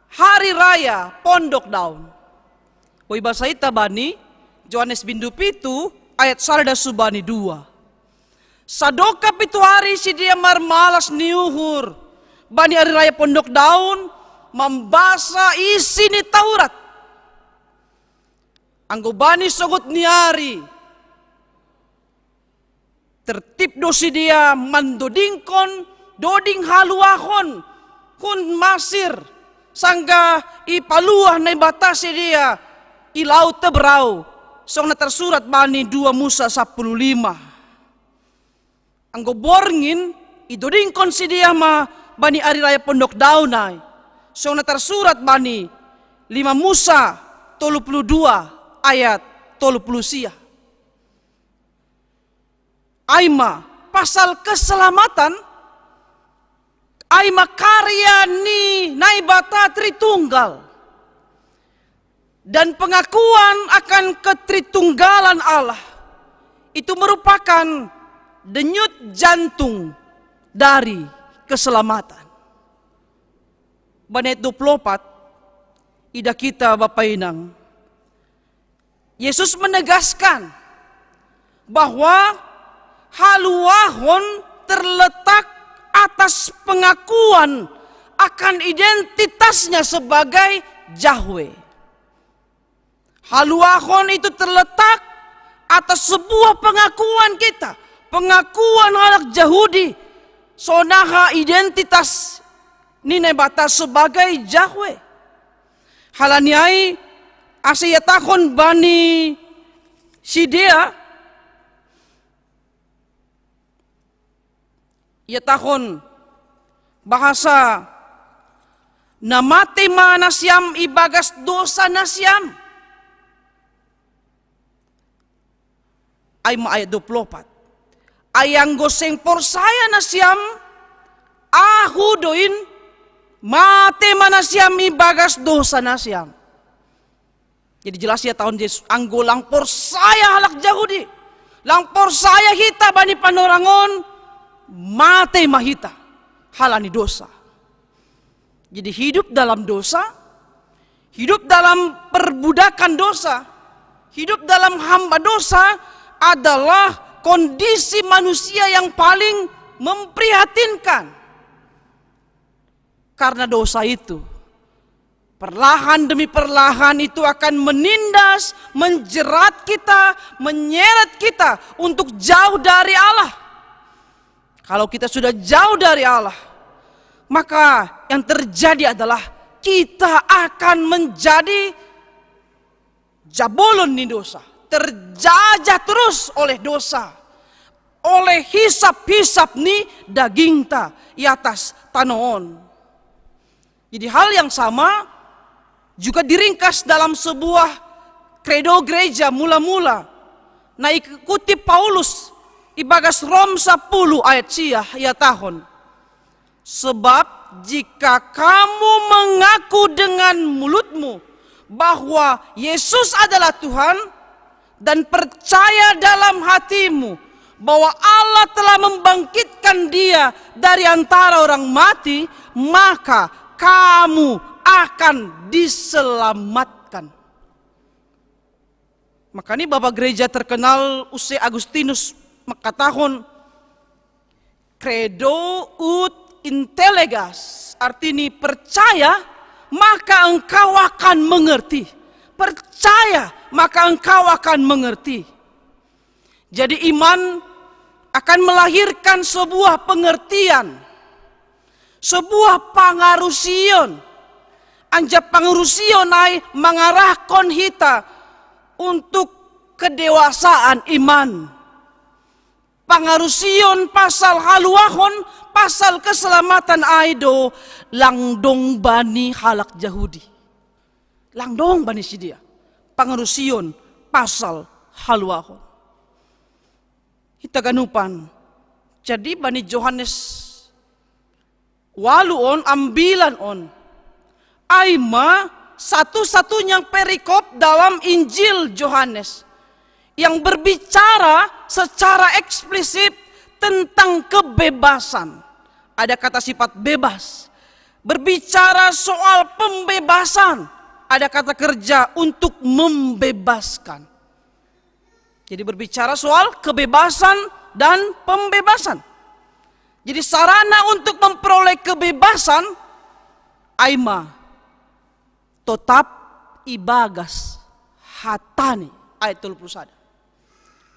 hari raya Pondok Daun. Boi basa hita bani Johannes bindu pitu ayat sada subani dua. Sadokah pitu ari sidea marmalas ni uhur bani ari raya Pondok Daun, mambasa isi ni Taurat. Anggo bani sogot ni ari, tertib do sidea mandodingkon doding haluahon hun Masir, sanggah ipaluah Naibata sidea i Laut Teberau, songon na tarsurat bani dua Musa sapuluh lima. Anggo borngin, idodingkon sidea ma bani ari raya Pondok Daun ai, songon na tarsurat bani lima Musa tolu puluh dua ayat tolu puluh sia. Ai ma pasal keselamatan, ai ma karya ni Naibata Tritunggal. Dan pengakuan akan ketritunggalan Allah itu merupakan denyut jantung dari keselamatan. Bani ayat dua puluh empat, idah hita Bapa Inang, Yesus menegaskan bahwa haluahon terletak atas pengakuan akan identitasnya sebagai Yahweh. Haluahon itu terletak atas sebuah pengakuan kita, pengakuan halak Jahudi, sonaha identitas ni Naibata sebagai Yahweh. Halani ai asa ihatahon bani sidea, ihatahon bahasa na mate ma nasiam ibagas dosa nasiam. Ai ma ayat dua puluh empat. Ai anggo seng porsaya nasiam, Ahu do in, mate ma nasiam ibagas dosa nasiam. Jadi jelas ihatahon Jesus, anggo lang porsaya halak Jahudi, lang porsaya hita bani panorang on, mate ma hita halani dosa. Jadi hidup dalam dosa, hidup dalam perbudakan dosa, hidup dalam hamba dosa adalah kondisi manusia yang paling memprihatinkan. Karena dosa itu, perlahan demi perlahan itu akan menindas, menjerat kita, menyeret kita untuk jauh dari Allah. Kalau kita sudah jauh dari Allah, maka yang terjadi adalah kita akan menjadi jabolon ni dosa, terjajah terus oleh dosa, oleh hisap-hisap ni dagingta i atas tano on. Jadi hal yang sama juga diringkas dalam sebuah kredo gereja mula-mula na ikutip Paulus ibagas Rom sapuluh ayat sia, ihatahon: Sebab jika kamu mengaku dengan mulutmu bahwa Yesus adalah Tuhan dan percaya dalam hatimu bahwa Allah telah membangkitkan dia dari antara orang mati, maka kamu akan diselamatkan. Makanya Bapak Gereja terkenal Use Agustinus mengatakan, "Credo ut intellegas," artini percaya maka engkau akan mengerti. Percaya maka engkau akan mengerti. Jadi iman akan melahirkan sebuah pengertian, sebuah pangarusion. Anjaha pangarusion ai mangarahkon hita untuk kedewasaan iman. Pangarusion pasal haluahon, pasal keselamatan ai do langdong bani halak Jahudi. Langdong bani sidea pangarusion pasal haluahon. Hita ganupan. Jadi bani Johannes walu on, ambilan on, ai ma satu-satunya perikop dalam Injil Johannes yang berbicara secara eksplisit tentang kebebasan. Ada kata sifat bebas. Berbicara soal pembebasan, ada kata kerja untuk membebaskan. Jadi berbicara soal kebebasan dan pembebasan. Jadi sarana untuk memperoleh kebebasan, ai ma totap ibagas hatani, ayat tolu puluh sada.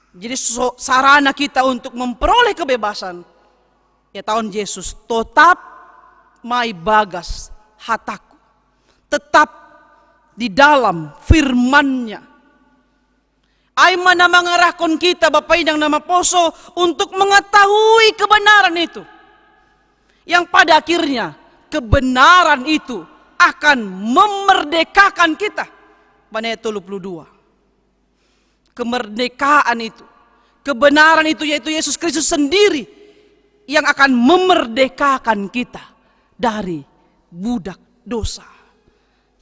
Jadi so, sarana kita untuk memperoleh kebebasan, ya, taon Yesus, totap mai bagas hataku. Tetap di dalam firman-Nya. Ai ma na mangarahkon kita, Bapa inang na maposo, untuk mengetahui kebenaran itu. Yang pada akhirnya kebenaran itu akan memerdekakan kita. Bani ayat tolu puluh dua. Kemerdekaan itu, kebenaran itu yaitu Yesus Kristus sendiri yang akan memerdekakan kita dari budak dosa.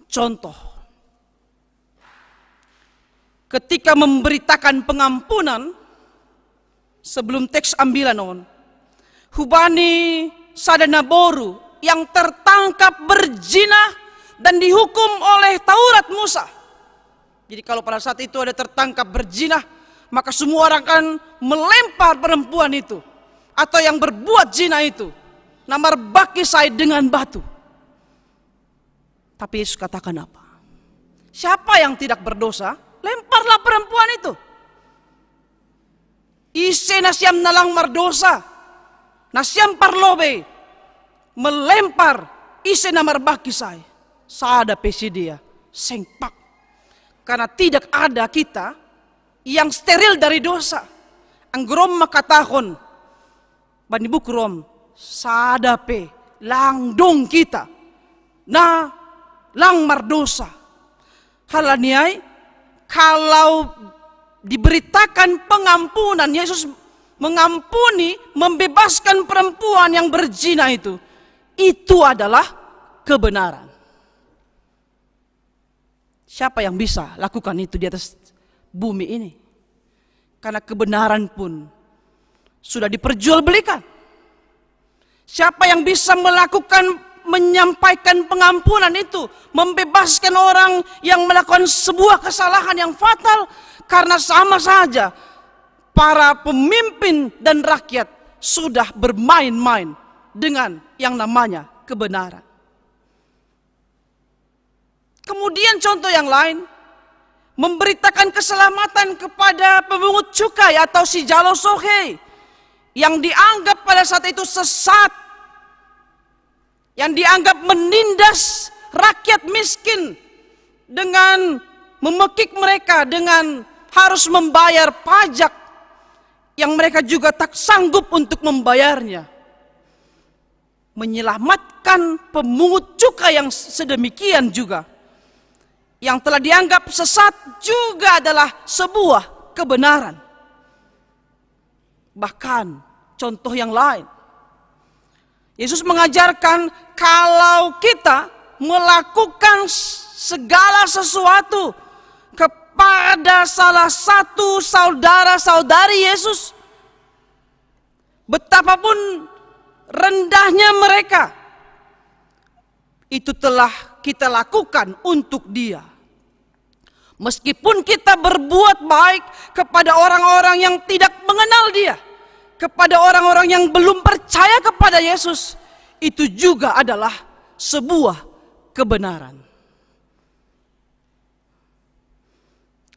Contoh, ketika memberitakan pengampunan, sebelum teks ambilan on, hubani sada naboru yang tertangkap berzina dan dihukum oleh Taurat Musa. Jadi kalau pada saat itu ada tertangkap berzina, maka semua orang akan melempar perempuan itu atau yang berbuat zina itu, na marbangkis ai, dengan batu. Tapi Yesus katakan apa? Siapa yang tidak berdosa, lemparlah perempuan itu. Ise na siam na lang mardosa, na siam parlobei, melempar ise na marbangkis ai? Sada pe si dia, seng pang. Karena tidak ada kita yang steril dari dosa. Anggo Rom mangkatahon, bani buku Rom, sada pe lang dong kita na lang mardosa. Halani ai, kalau diberitakan pengampunan, Yesus mengampuni, membebaskan perempuan yang berzina itu, itu adalah kebenaran. Siapa yang bisa lakukan itu di atas bumi ini? Karena kebenaran pun sudah diperjualbelikan. Siapa yang bisa melakukan, menyampaikan pengampunan itu, membebaskan orang yang melakukan sebuah kesalahan yang fatal? Karena sama saja para pemimpin dan rakyat sudah bermain-main dengan yang namanya kebenaran. Kemudian contoh yang lain, memberitakan keselamatan kepada pemungut cukai atau si jalo sohe yang dianggap pada saat itu sesat, yang dianggap menindas rakyat miskin dengan memekik mereka dengan harus membayar pajak yang mereka juga tak sanggup untuk membayarnya. Menyelamatkan pemungut cukai yang sedemikian juga, yang telah dianggap sesat, juga adalah sebuah kebenaran. Bahkan contoh yang lain, Yesus mengajarkan kalau kita melakukan segala sesuatu kepada salah satu saudara-saudari Yesus, betapapun rendahnya mereka, itu telah kita lakukan untuk Dia. Meskipun kita berbuat baik kepada orang-orang yang tidak mengenal Dia, kepada orang-orang yang belum percaya kepada Yesus, itu juga adalah sebuah kebenaran.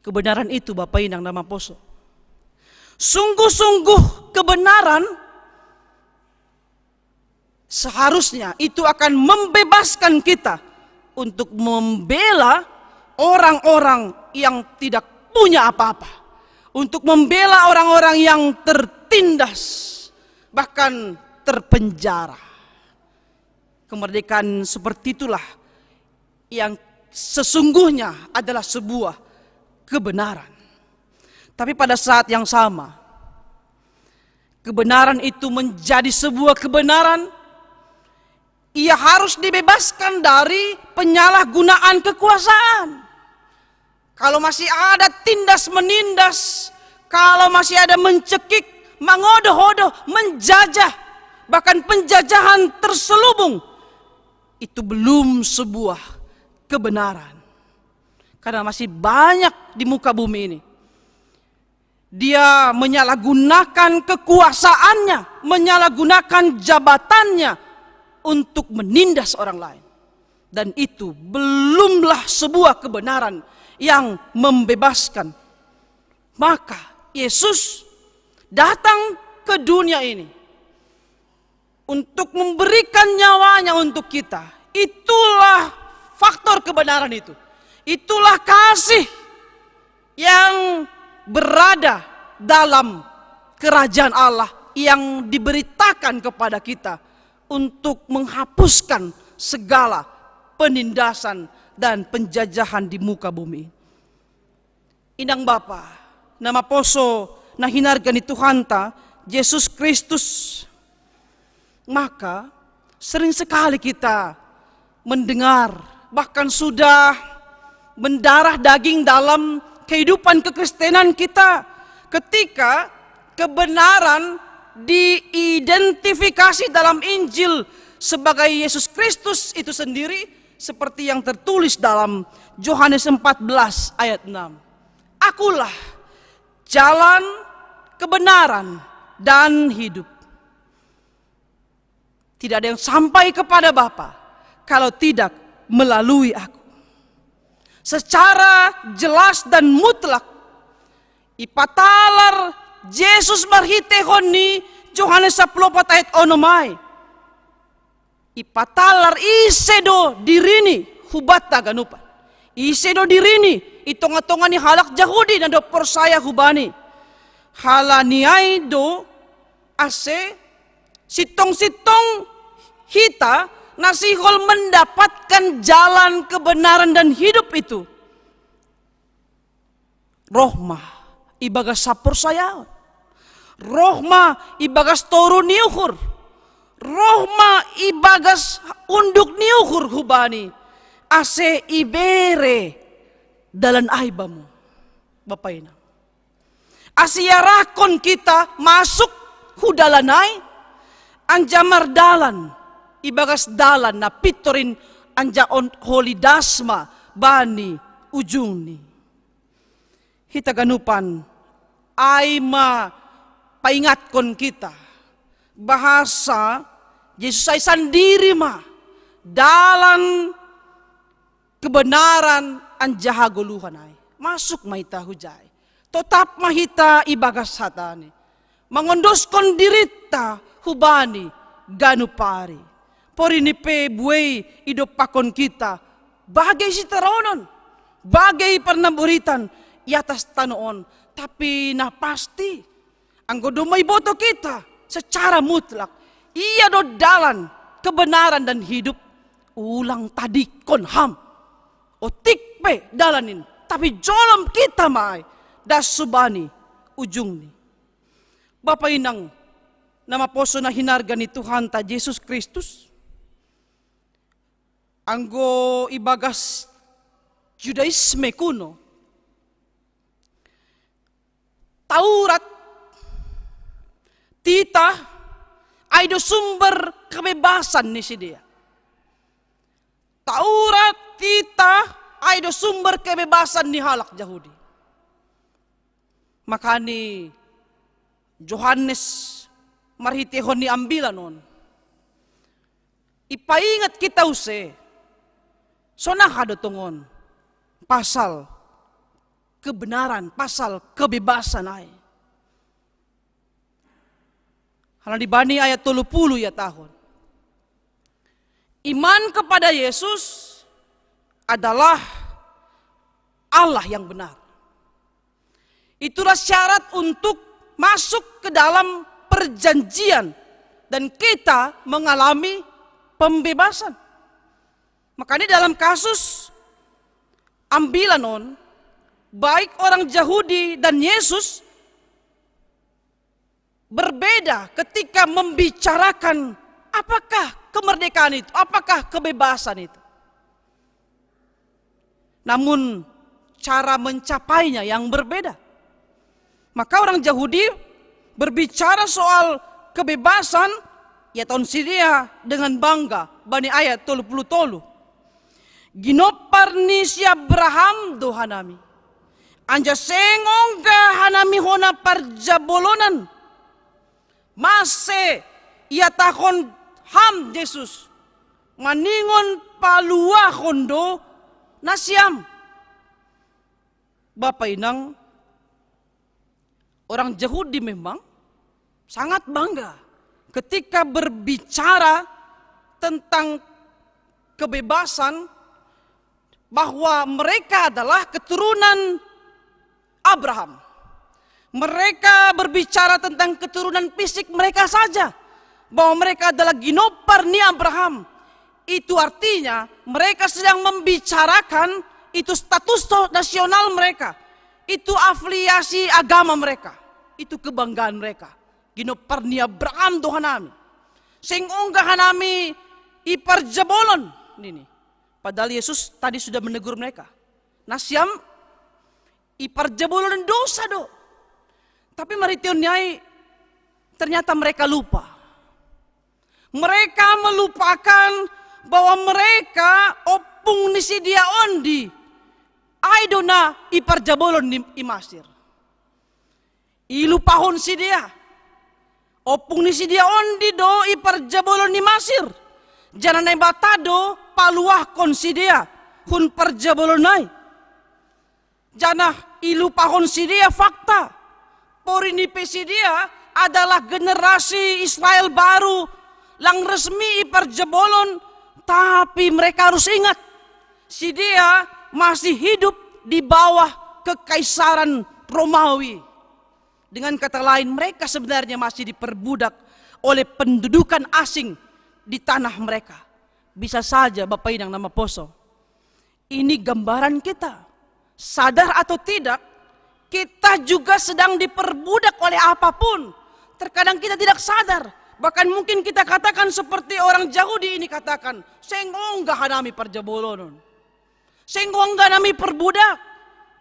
Kebenaran itu, Bapa inang na maposo, sungguh-sungguh kebenaran, seharusnya itu akan membebaskan kita untuk membela orang-orang yang tidak punya apa-apa, untuk membela orang-orang yang tertindas, bahkan terpenjara. Kemerdekaan seperti itulah yang sesungguhnya adalah sebuah kebenaran. Tapi pada saat yang sama, kebenaran itu menjadi sebuah kebenaran, ia harus dibebaskan dari penyalahgunaan kekuasaan. Kalau masih ada tindas menindas, kalau masih ada mencekik, mangodoh-odoh, menjajah, bahkan penjajahan terselubung, itu belum sebuah kebenaran. Karena masih banyak di muka bumi ini, dia menyalahgunakan kekuasaannya, menyalahgunakan jabatannya untuk menindas orang lain. Dan itu belumlah sebuah kebenaran yang membebaskan. Maka Yesus datang ke dunia ini untuk memberikan nyawanya untuk kita. Itulah faktor kebenaran itu. Itulah kasih yang berada dalam kerajaan Allah yang diberitakan kepada kita untuk menghapuskan segala penindasan dan penjajahan di muka bumi. Inang bapa, namaposo na hinarga ni Tuhanta, Jesus Kristus. Maka, sering sekali kita mendengar, bahkan sudah mendarah daging dalam kehidupan kekristenan kita. Ketika kebenaran diidentifikasi dalam Injil sebagai Yesus Kristus itu sendiri, seperti yang tertulis dalam Yohanes empat belas ayat enam. "Akulah jalan, kebenaran, dan hidup. Tidak ada yang sampai kepada Bapa kalau tidak melalui aku." Secara jelas dan mutlak, ipatalar Jesus marhitehon ni Yohanes sapuluh opat ayat onom ai. Ipatalar ise do dirini hu banta ganupan. Ise do dirini i tonga-tonga ni halak Jahudi na dob porsaya hu Bani. Halani ai do ase sintong-sintong hita na sihol mendapatkan jalan kebenaran dan hidup itu. Roh ma ibagas haporsayaon. Roh ma ibagas toru ni uhur. Roh ma ibagas unduk ni uhur hu Bani. Ase ibere dalan ai bamu, Bapa Inang. Ase iarahkon kita masuk hu dalan ai, anjaha mardalan ibagas dalan na pintor in, anjaha on holi das ma bani ujungni. Hita ganupan, ai ma paingatkon kita bahasa Jesus ai sandiri ma dalan, kebenaran, anjaha hagoluhan ai. Masuk ma hita hujai. Totap ma hita ibagas hatani, mangondoskon dirinta hu Bani ganup ari. Porini pe buei idompakkon kita bagei sitaronon, bagei parnaboritan i atas tano on. Tapi na pasti, anggo domma iboto kita secara mutlak Ia do dalan, kebenaran, dan hidup, ulang tadingkon ham. Otik pe dalan in, tapi jolom kita ma ai das hu Bani ujungni. Bapa Inang na maposo na hinarga ni Tuhanta Jesus Kristus, anggo ibagas Judaisme kuno, Taurat, Titah, ai do sumber kebebasan ni sidea. Taurat, Titah, ai do sumber kebebasan ni halak Jahudi. Makani Johannes marhitehon ni ambilan on ipaingat kita use, sonang aha do tongon pasal kebenaran, pasal kebebasan ai. Halani bani ayat tolu puluh ihatahon, iman kepada Yesus adalah Allah yang benar. Itulah syarat untuk masuk ke dalam perjanjian dan kita mengalami pembebasan. Makanya dalam kasus ambilan on, baik orang Jahudi dan Yesus berbeda ketika membicarakan apakah kemerdekaan itu, apakah kebebasan itu. Namun cara mencapainya yang berbeda. Maka orang Jahudi berbicara soal kebebasan, ihatahon sidea dengan bangga bani ayat tolu puluh tolu, ginompar ni si Abraham do hanami, anjaha seng ongga hanami hona parjabolonan. Mase ihatahon ham Jesus, maningon paluahon do nasiam? Bapak Inang, orang Yahudi memang sangat bangga ketika berbicara tentang kebebasan, bahwa mereka adalah keturunan Abraham. Mereka berbicara tentang keturunan fisik mereka saja, bahwa mereka adalah ginopar ni Abraham. Itu artinya mereka sedang membicarakan itu status nasional mereka, itu afiliasi agama mereka, itu kebanggaan mereka. Ginopar ni Abraham do hanami. Seng ongga hanami iparjabolon nini. Padahal Yesus tadi sudah menegur mereka. Na siam iparjabolon dosa do. Tapi marhiteon ni ai ternyata mereka lupa. Mereka melupakan bahwa mereka ompung ni si dia ondi. Ai do na iparjabolon ni i Masir. Ilupahon si dia. Ompung ni si dia ondi do iparjabolon ni Masir. Janah Naibata do paluahkon si dia hun parjabolon ai. Janah ilupahon si dia fakta. Pori ni pe si dia adalah generasi Israel baru, lang resmi iparjabolon, tapi mereka harus ingat, si dia masih hidup di bawah kekaisaran Romawi. Dengan kata lain, mereka sebenarnya masih diperbudak oleh pendudukan asing di tanah mereka. Bisa saja Bapak Inang na maposo, ini gambaran kita. Sadar atau tidak, kita juga sedang diperbudak oleh apapun. Terkadang kita tidak sadar. Bahkan mungkin kita katakan seperti orang Yahudi ini katakan, "Seng ongga hanami parjabolonon. Seng ongga hanami perbudak."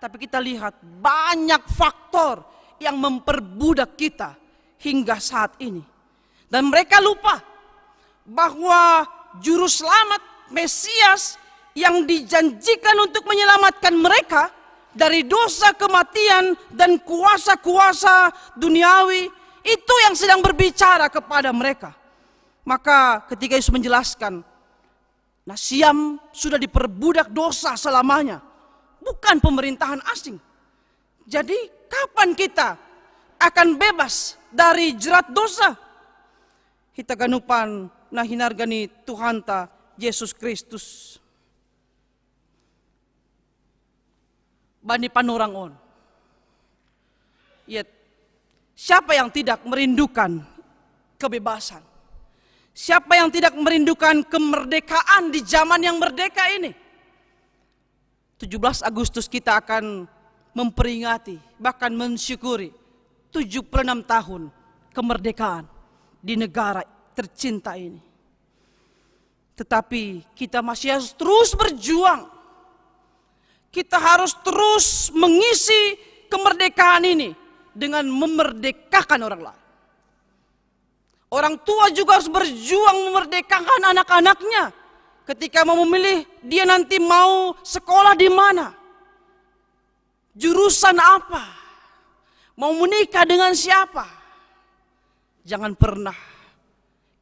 Tapi kita lihat banyak faktor yang memperbudak kita hingga saat ini. Dan mereka lupa bahwa juru selamat Mesias yang dijanjikan untuk menyelamatkan mereka dari dosa, kematian, dan kuasa-kuasa duniawi itu yang sedang berbicara kepada mereka. Maka ketika Yesus menjelaskan, "Na siam sudah diperbudak dosa selamanya, bukan pemerintahan asing." Jadi, kapan kita akan bebas dari jerat dosa? Hita ganupan na hinarga ni Tuhanta Yesus Kristus. Bani panorang on. Yet, siapa yang tidak merindukan kebebasan? Siapa yang tidak merindukan kemerdekaan di zaman yang merdeka ini? Tujuh belas Agustus kita akan memperingati, bahkan mensyukuri tujuh puluh enam tahun kemerdekaan di negara tercinta ini. Tetapi kita masih harus terus berjuang. Kita harus terus mengisi kemerdekaan ini dengan memerdekakan orang lain. Orang tua juga harus berjuang memerdekakan anak-anaknya ketika mau memilih dia nanti mau sekolah di mana, jurusan apa, mau menikah dengan siapa. Jangan pernah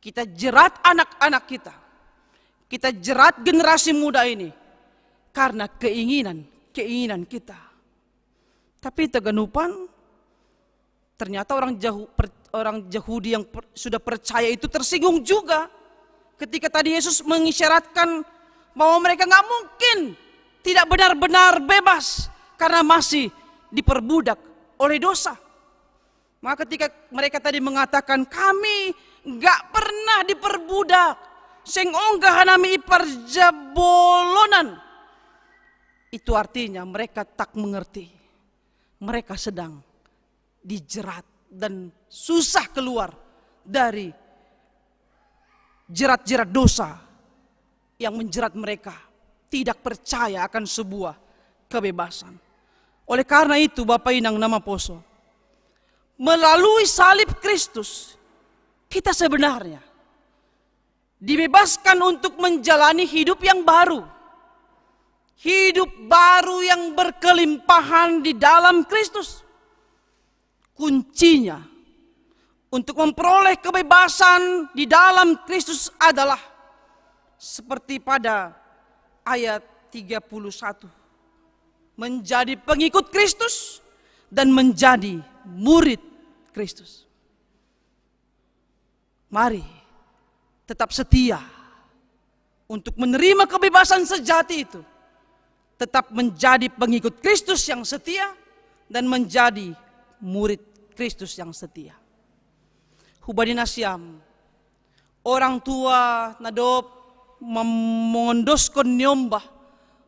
kita jerat anak-anak kita, kita jerat generasi muda ini karena keinginan-keinginan kita. Tapi hita ganupan, ternyata orang Jahu-, per-, orang Yahudi yang per-, sudah percaya itu tersinggung juga ketika tadi Yesus mengisyaratkan bahwa mereka nggak mungkin tidak benar-benar bebas karena masih diperbudak oleh dosa. Maka ketika mereka tadi mengatakan, "Kami nggak pernah diperbudak, seng ongga hanami iparjabolonan," itu artinya mereka tak mengerti. Mereka sedang dijerat dan susah keluar dari jerat-jerat dosa yang menjerat mereka, tidak percaya akan sebuah kebebasan. Oleh karena itu, Bapak Inang na maposo, melalui salib Kristus, kita sebenarnya dibebaskan untuk menjalani hidup yang baru. Hidup baru yang berkelimpahan di dalam Kristus. Kuncinya untuk memperoleh kebebasan di dalam Kristus adalah seperti pada ayat tiga puluh satu. Menjadi pengikut Kristus dan menjadi murid Kristus. Mari tetap setia untuk menerima kebebasan sejati itu. Tetap menjadi pengikut Kristus yang setia dan menjadi murid Kristus yang setia. Hubani na siam, orang tua na dob mem-, mongondoskon ni ombah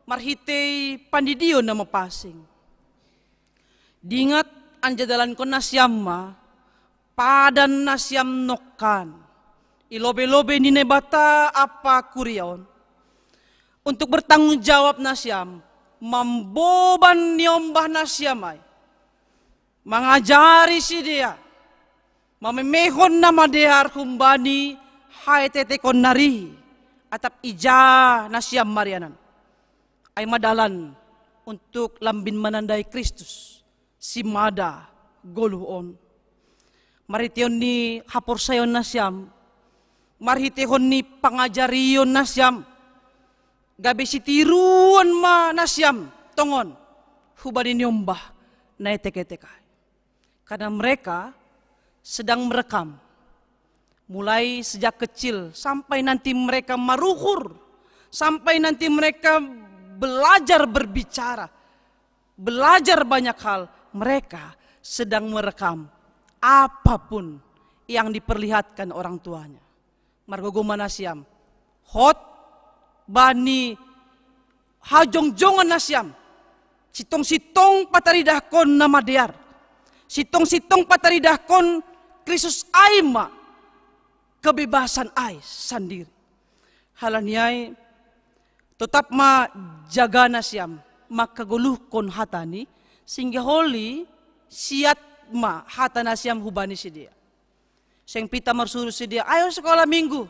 marhitei pandidion na mapansing. Dingat anjaha dalankon na siam ma padan na siam nongkan i lobei-lobei ni Naibata ampa kuria on, untuk bertanggung jawab na siam mamboban ni ombah na siam ai, mangajari sidea, mamemehon na madear humbani haetetekon na rihi, atap ija na siam marianan. Ai ma dalan untuk lambin manandai Kristus, simada goluh on. Marhiteihon ni haporsayaon na siam, marhiteihon ni pangajarion na siam, gabe sitiruon ma na siam tongon hubani ni ombah na etek-etek ai. Karena mereka sedang merekam, mulai sejak kecil sampai nanti mereka maruhur, sampai nanti mereka belajar berbicara, belajar banyak hal, mereka sedang merekam apapun yang diperlihatkan orang tuanya. Margogo ma na siam hot bani hajongjongon na siam, sintong-sintong pataridahkon na madear, sintong-sintong pataridahkon Kristus ai ma kebebasan ai sandiri. Halani ai, totap ma jaga na siam, mangkagoluhkon hatani, singgah oli siat ma hata na siam hubani sidea. Seng pita marsuru sidea ayo sekolah minggu,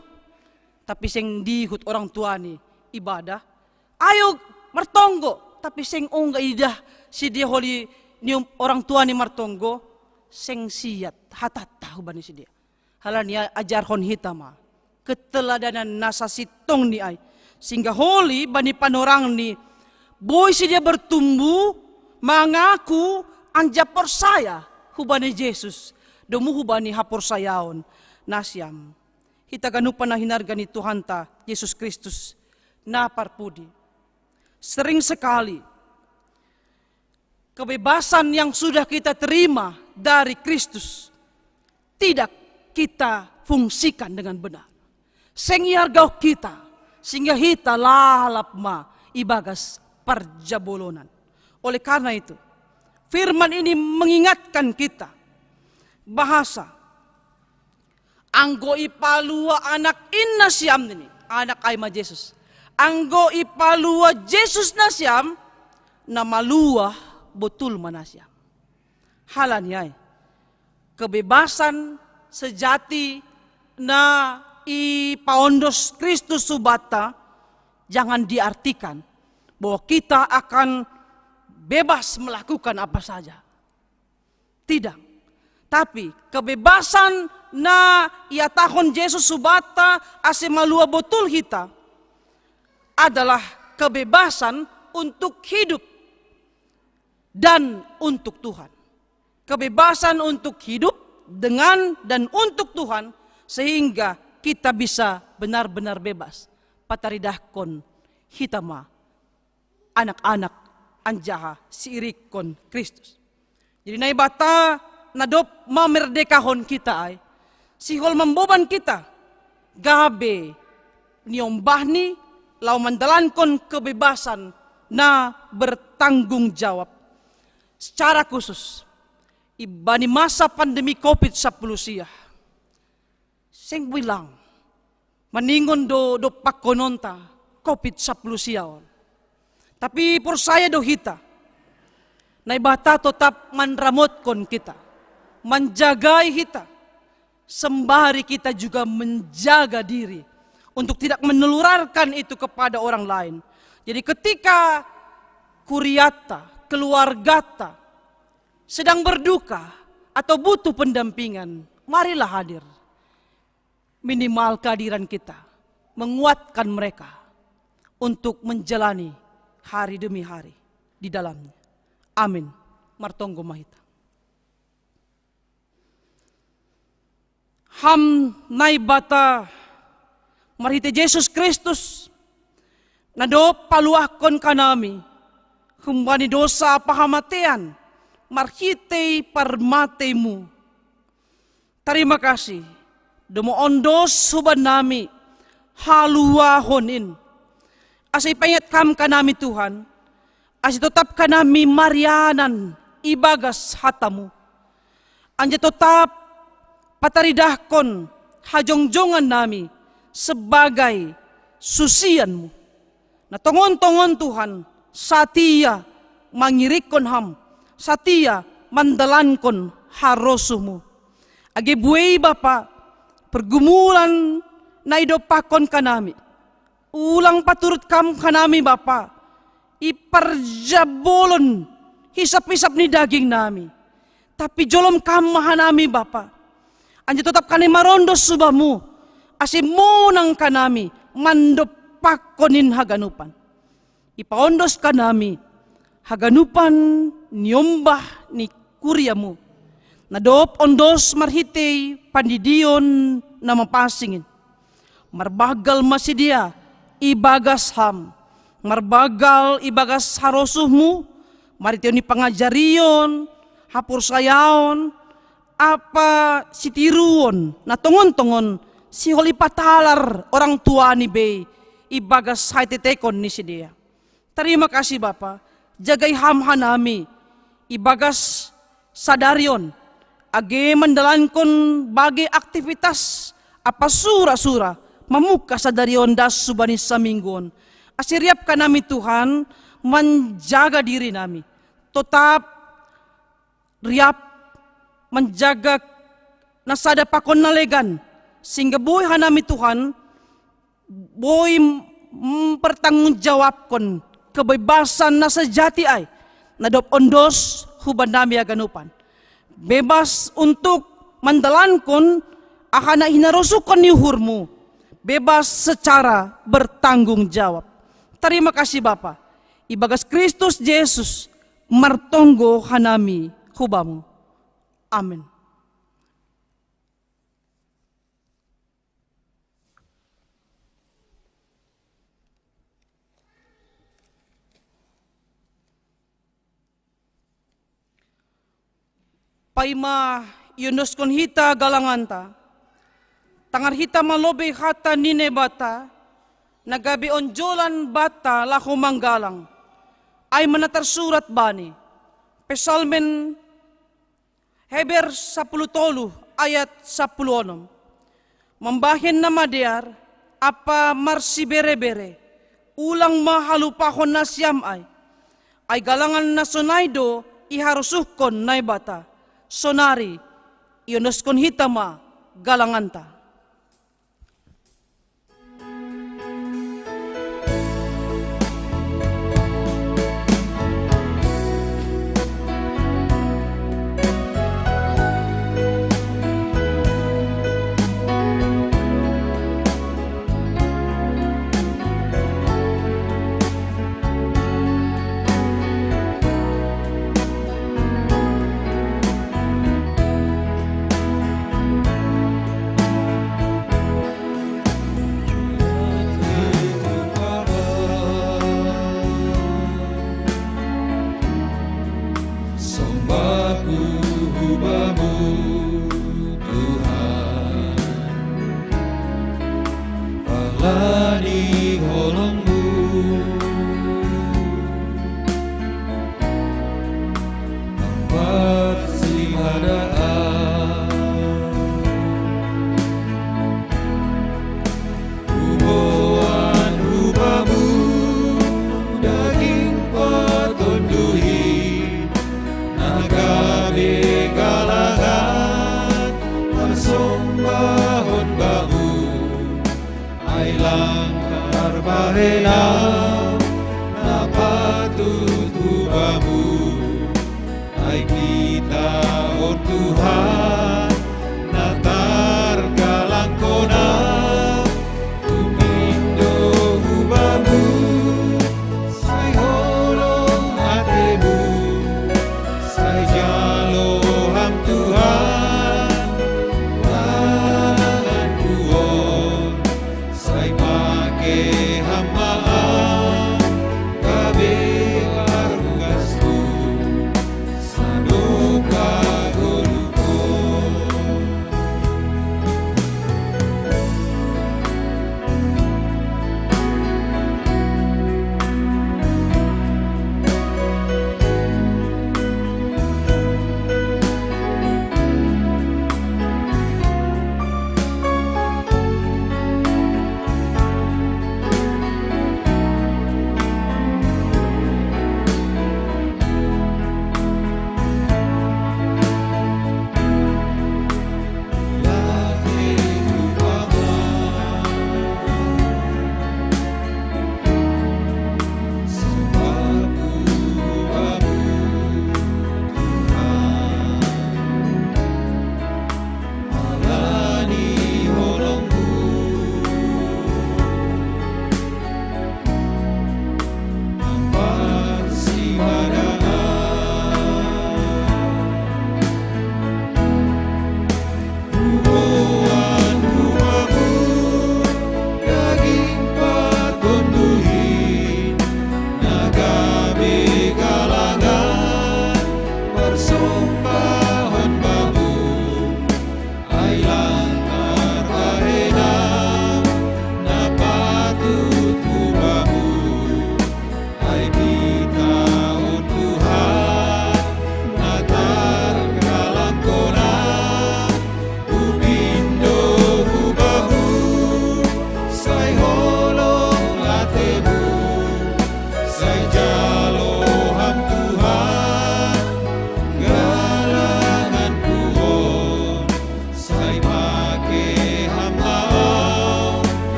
tapi seng diihut orang tuani ibadah. Ayo martonggo, tapi seng ongga idah sidea oli ni orang tuani martonggo, seng siat hatata hubani sidea. Halani ai ajarhon hita ma keteladanan na sasintongni ai, singgah oli bani panorangni boi sidea bertumbuh, mangaku, anjaha porsaya hubani Jesus, domu hubani haporsayaon na siam. Hita ganup na hinarga ni Tuhanta Jesus Kristus na parpudi. Sering sekali kebebasan yang sudah kita terima dari Kristus tidak kita fungsikan dengan benar. Seng ihargahon hita, sehingga hita lalap ma ibagas parjabolonan. Oleh karena itu, firman ini mengingatkan kita bahasa anggo ipalua Anak in na siam nini, Anak ai ma Jesus. Anggo ipalua Jesus na siam, na maluah botul ma na siam. Halani ai, kebebasan sejati na ipaondos Kristus hubanta, jangan diartikan bahwa kita akan bebas melakukan apa saja. Tidak. Tapi kebebasan na ihatahon Jesus hubanta ase maluah botul hita adalah kebebasan untuk hidup dan untuk Tuhan. Kebebasan untuk hidup dengan dan untuk Tuhan, sehingga kita bisa benar-benar bebas. Pataridahkon hita ma anak-anak anjaha siirikkon Kristus. Jadi Naibata na dob mamerdekahon hita ai, sihol mamboban hita gabe niombahni laho mandalankon kebebasan na bertanggung jawab. Secara khusus, ibani masa pandemi covid sapuluh sia, seng bilang maningon do dompakkononta covid sapuluh sia on. Tapi porsaya do hita, Naibata totap manramotkon hita, manjagai hita, sembari kita juga menjaga diri untuk tidak menularkan itu kepada orang lain. Jadi ketika kuriata, keluargata sedang berduka atau butuh pendampingan, marilah hadir. Minimal kehadiran kita menguatkan mereka untuk menjalani hari demi hari. di dalamnya. Amin. Martonggo ma hita. Ham Naibata, marhitei Jesus Kristus, na dob paluahkon hanami humbani dosa pahamatean marhitei parmateimu. Tarima kasih, domma ondos hubannami haluahon in. Ase ipaingat Ham hanami, Tuhan, ase totap hanami marianan ibagas hatamu. Anjaha totap pataridahkon hajongjongan nami sebagai susianmu. Na tongon-tongon, Tuhan, satia mangirikkon Ham, satia mandalankon harosuhmu. Age buei, Bapa, pergumulan na idompakkon hanami, ulang paturut Ham hanami, Bapa, i parjabolon hisap-hisap ni daging nami. Tapi jolom Ham ma hanami, Bapa. Anjaha totap hanami marondos hu Bamu, ase monang hanami mandompakkon in haganupan. Ipaondos hanami haganupan niombah ni kuriamu, na dob ondos marhitei pandidion na mapansing in. Marbanggal ma sidea ibagas Ham, marbanggal ibagas harosuhmu, marhitei ni pangajarion, haporsayaon, ampa sitiruon na tongon-tongon sihol ipatalar orang tuani be ibagas hatetekon ni sidea. Tarima kasih, Bapa, jagai Ham hanami ibagas sadari on, age mandalankon bage aktivitas ampa sura-sura mamungka sadari on das hubani saminggu on. Ase riap hanami, Tuhan, manjaga diri nami. Totap riap manjaga na sada pakon na legan, sehingga boi hanami, Tuhan, boi m-, mempertanggungjawabkon kebebasan na sejati ai, na dob ondos hubannami haganupan. Bebas untuk mandalankon aha na hinarosuhkon ni uhurmu, bebas secara bertanggung jawab. Tarima kasih, Bapa. Ibagas Kristus Jesus, martonggo hanami hu Bamu. Amin. Paima iondoskon hita galanganta, tangar hita ma lobei hata ni Naibata, na gabe onjolan banta laho manggalang. Ai ma na tarsurat bani Psalmen Heber sapuluh tolu ayat sapuluh onom. Mambahen na madear ampa marsibere-bere, ulang ma halupahon nasiam ai. Ai galangan na sonai do iharosuhkon Naibata. Sonari iondoskon hita ma galanganta. Sombahku hu Bamu, Tuhan, Allah ni holongmu. Ampat sihadaan. Huboan hu Bamu daging patonduhi, na gabe galangan, marsombahon Bamu. Ai lang tarbahenan na patut hu Bamu, ai hita, o Tuhan, na targalangkon, hupindo hu Bamu, sai holong ate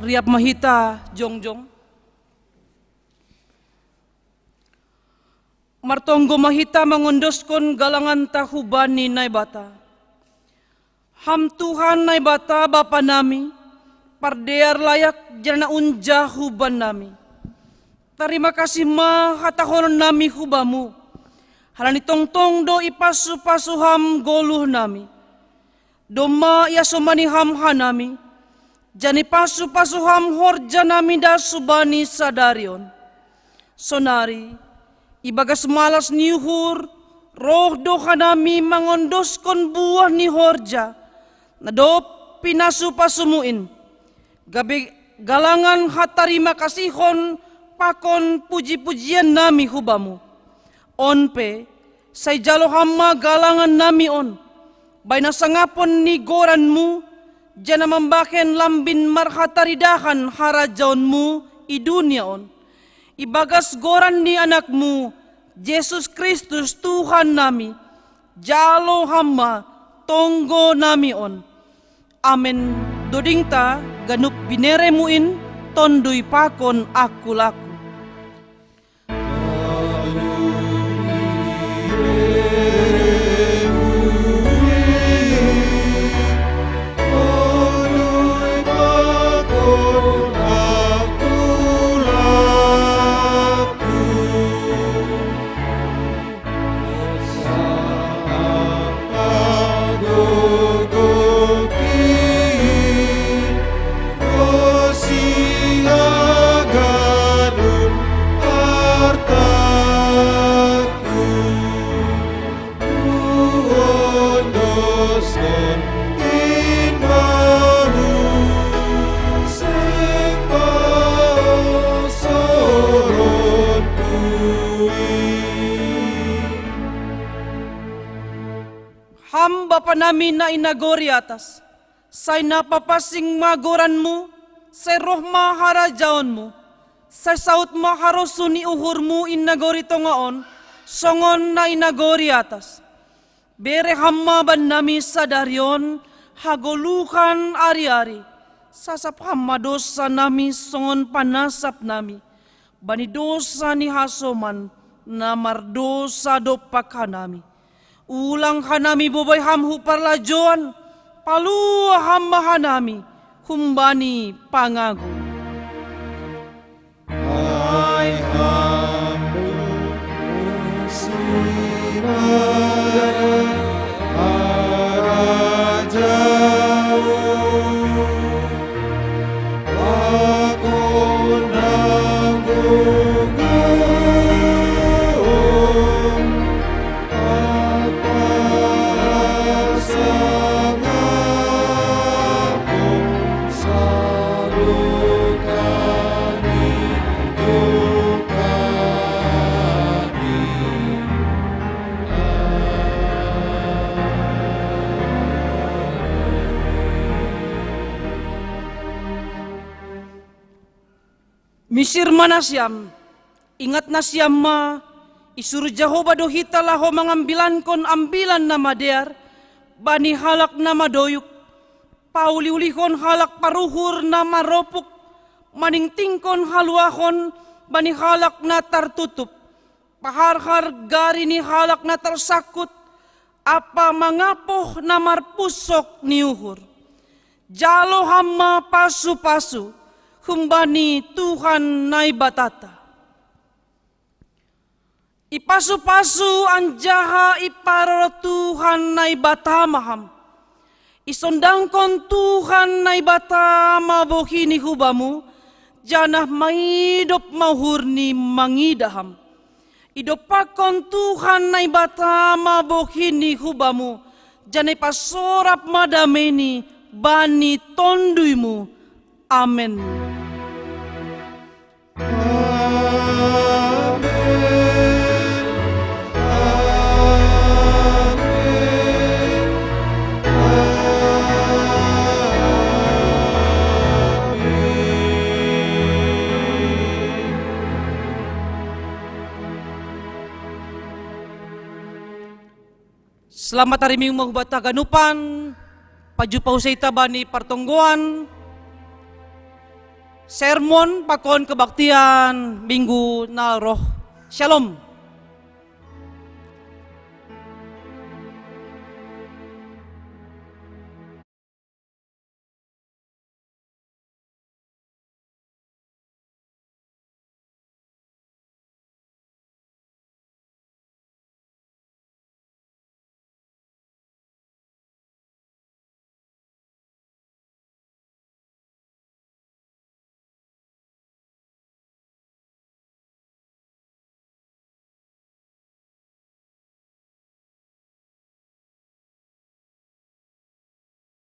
Riap ma hita jongjong. Martonggo ma hita mangondoskon galanganta hubani Naibata. Ham Tuhan Naibata Bapa nami, pardear layak janah unja huban nami. Tarima kasih ma hatahonon nami hubamu, halani tongtong do ipasu-pasu ham goluh nami. Domma iasomani ham hanami, janah ipasu-pasu ham horja nami das hubani sadari on. Sonari, ibagas malas ni uhur, roh do hanami mangondoskon buah ni horja, na dob pinasu-pasumu in, gabe galangan hatarima kasihon pakon puji-pujian nami hubamu. On pe, sai jalo ham ma galangan nami on, bahen hasangapon ni goranmu, janah mambahen lambin marhataridahan harajaonmu i dunia on. Ibagas goran ni anakmu, Jesus Kristus Tuhan nami, jalo ham ma tonggo nami on. Amen. Dodingta ganup bineremu in tonduy pakon angkulaku. Ham Bapa nami na i nagori atas, sai na papansing ma goranmu, sai roh ma harajaonmu, sai saut ma harosuh ni uhurmu i nagori tonga on, songon na i nagori atas. Bere ham ma bannami sadari on hagoluhan ari-ari, sasap ham ma dosa nami songon panasap nami bani dosa ni hasoman na mardosa dompak hanami. Ulang hanami bobai ham hu parlajouan, palua ham ma hanami humbani pangago. Misir ma nasiam, ingat nasiam ma, isuruh Jahowa do hita laho mangambilankon ambilan na madear bani halak na madoyuk, pauli-ulihon halak paruhur na maropuk, maningtingkon haluahon bani halak na tartutup, paharhar gari ni halak na tarsangkut, ampa mangapoh na marpunsok ni uhur. Jalo ham ma pasu-pasu humbani Tuhan Naibatanta. Ipasu-pasu anjaha iparoro Tuhan Naibata ma ham. Isondangkon Tuhan Naibata ma bohini hubamu, janah maidop ma uhurni mangidah ham. Idompakkon Tuhan Naibata ma bohini hubamu, janah ipasorap ma dameini bani tonduymu. Amen. Selamat ari Minggu ma hubanta haganupan. Pajumpang hita bani partonggoan. Sermon pakon kebaktian minggu nal roh. Shalom.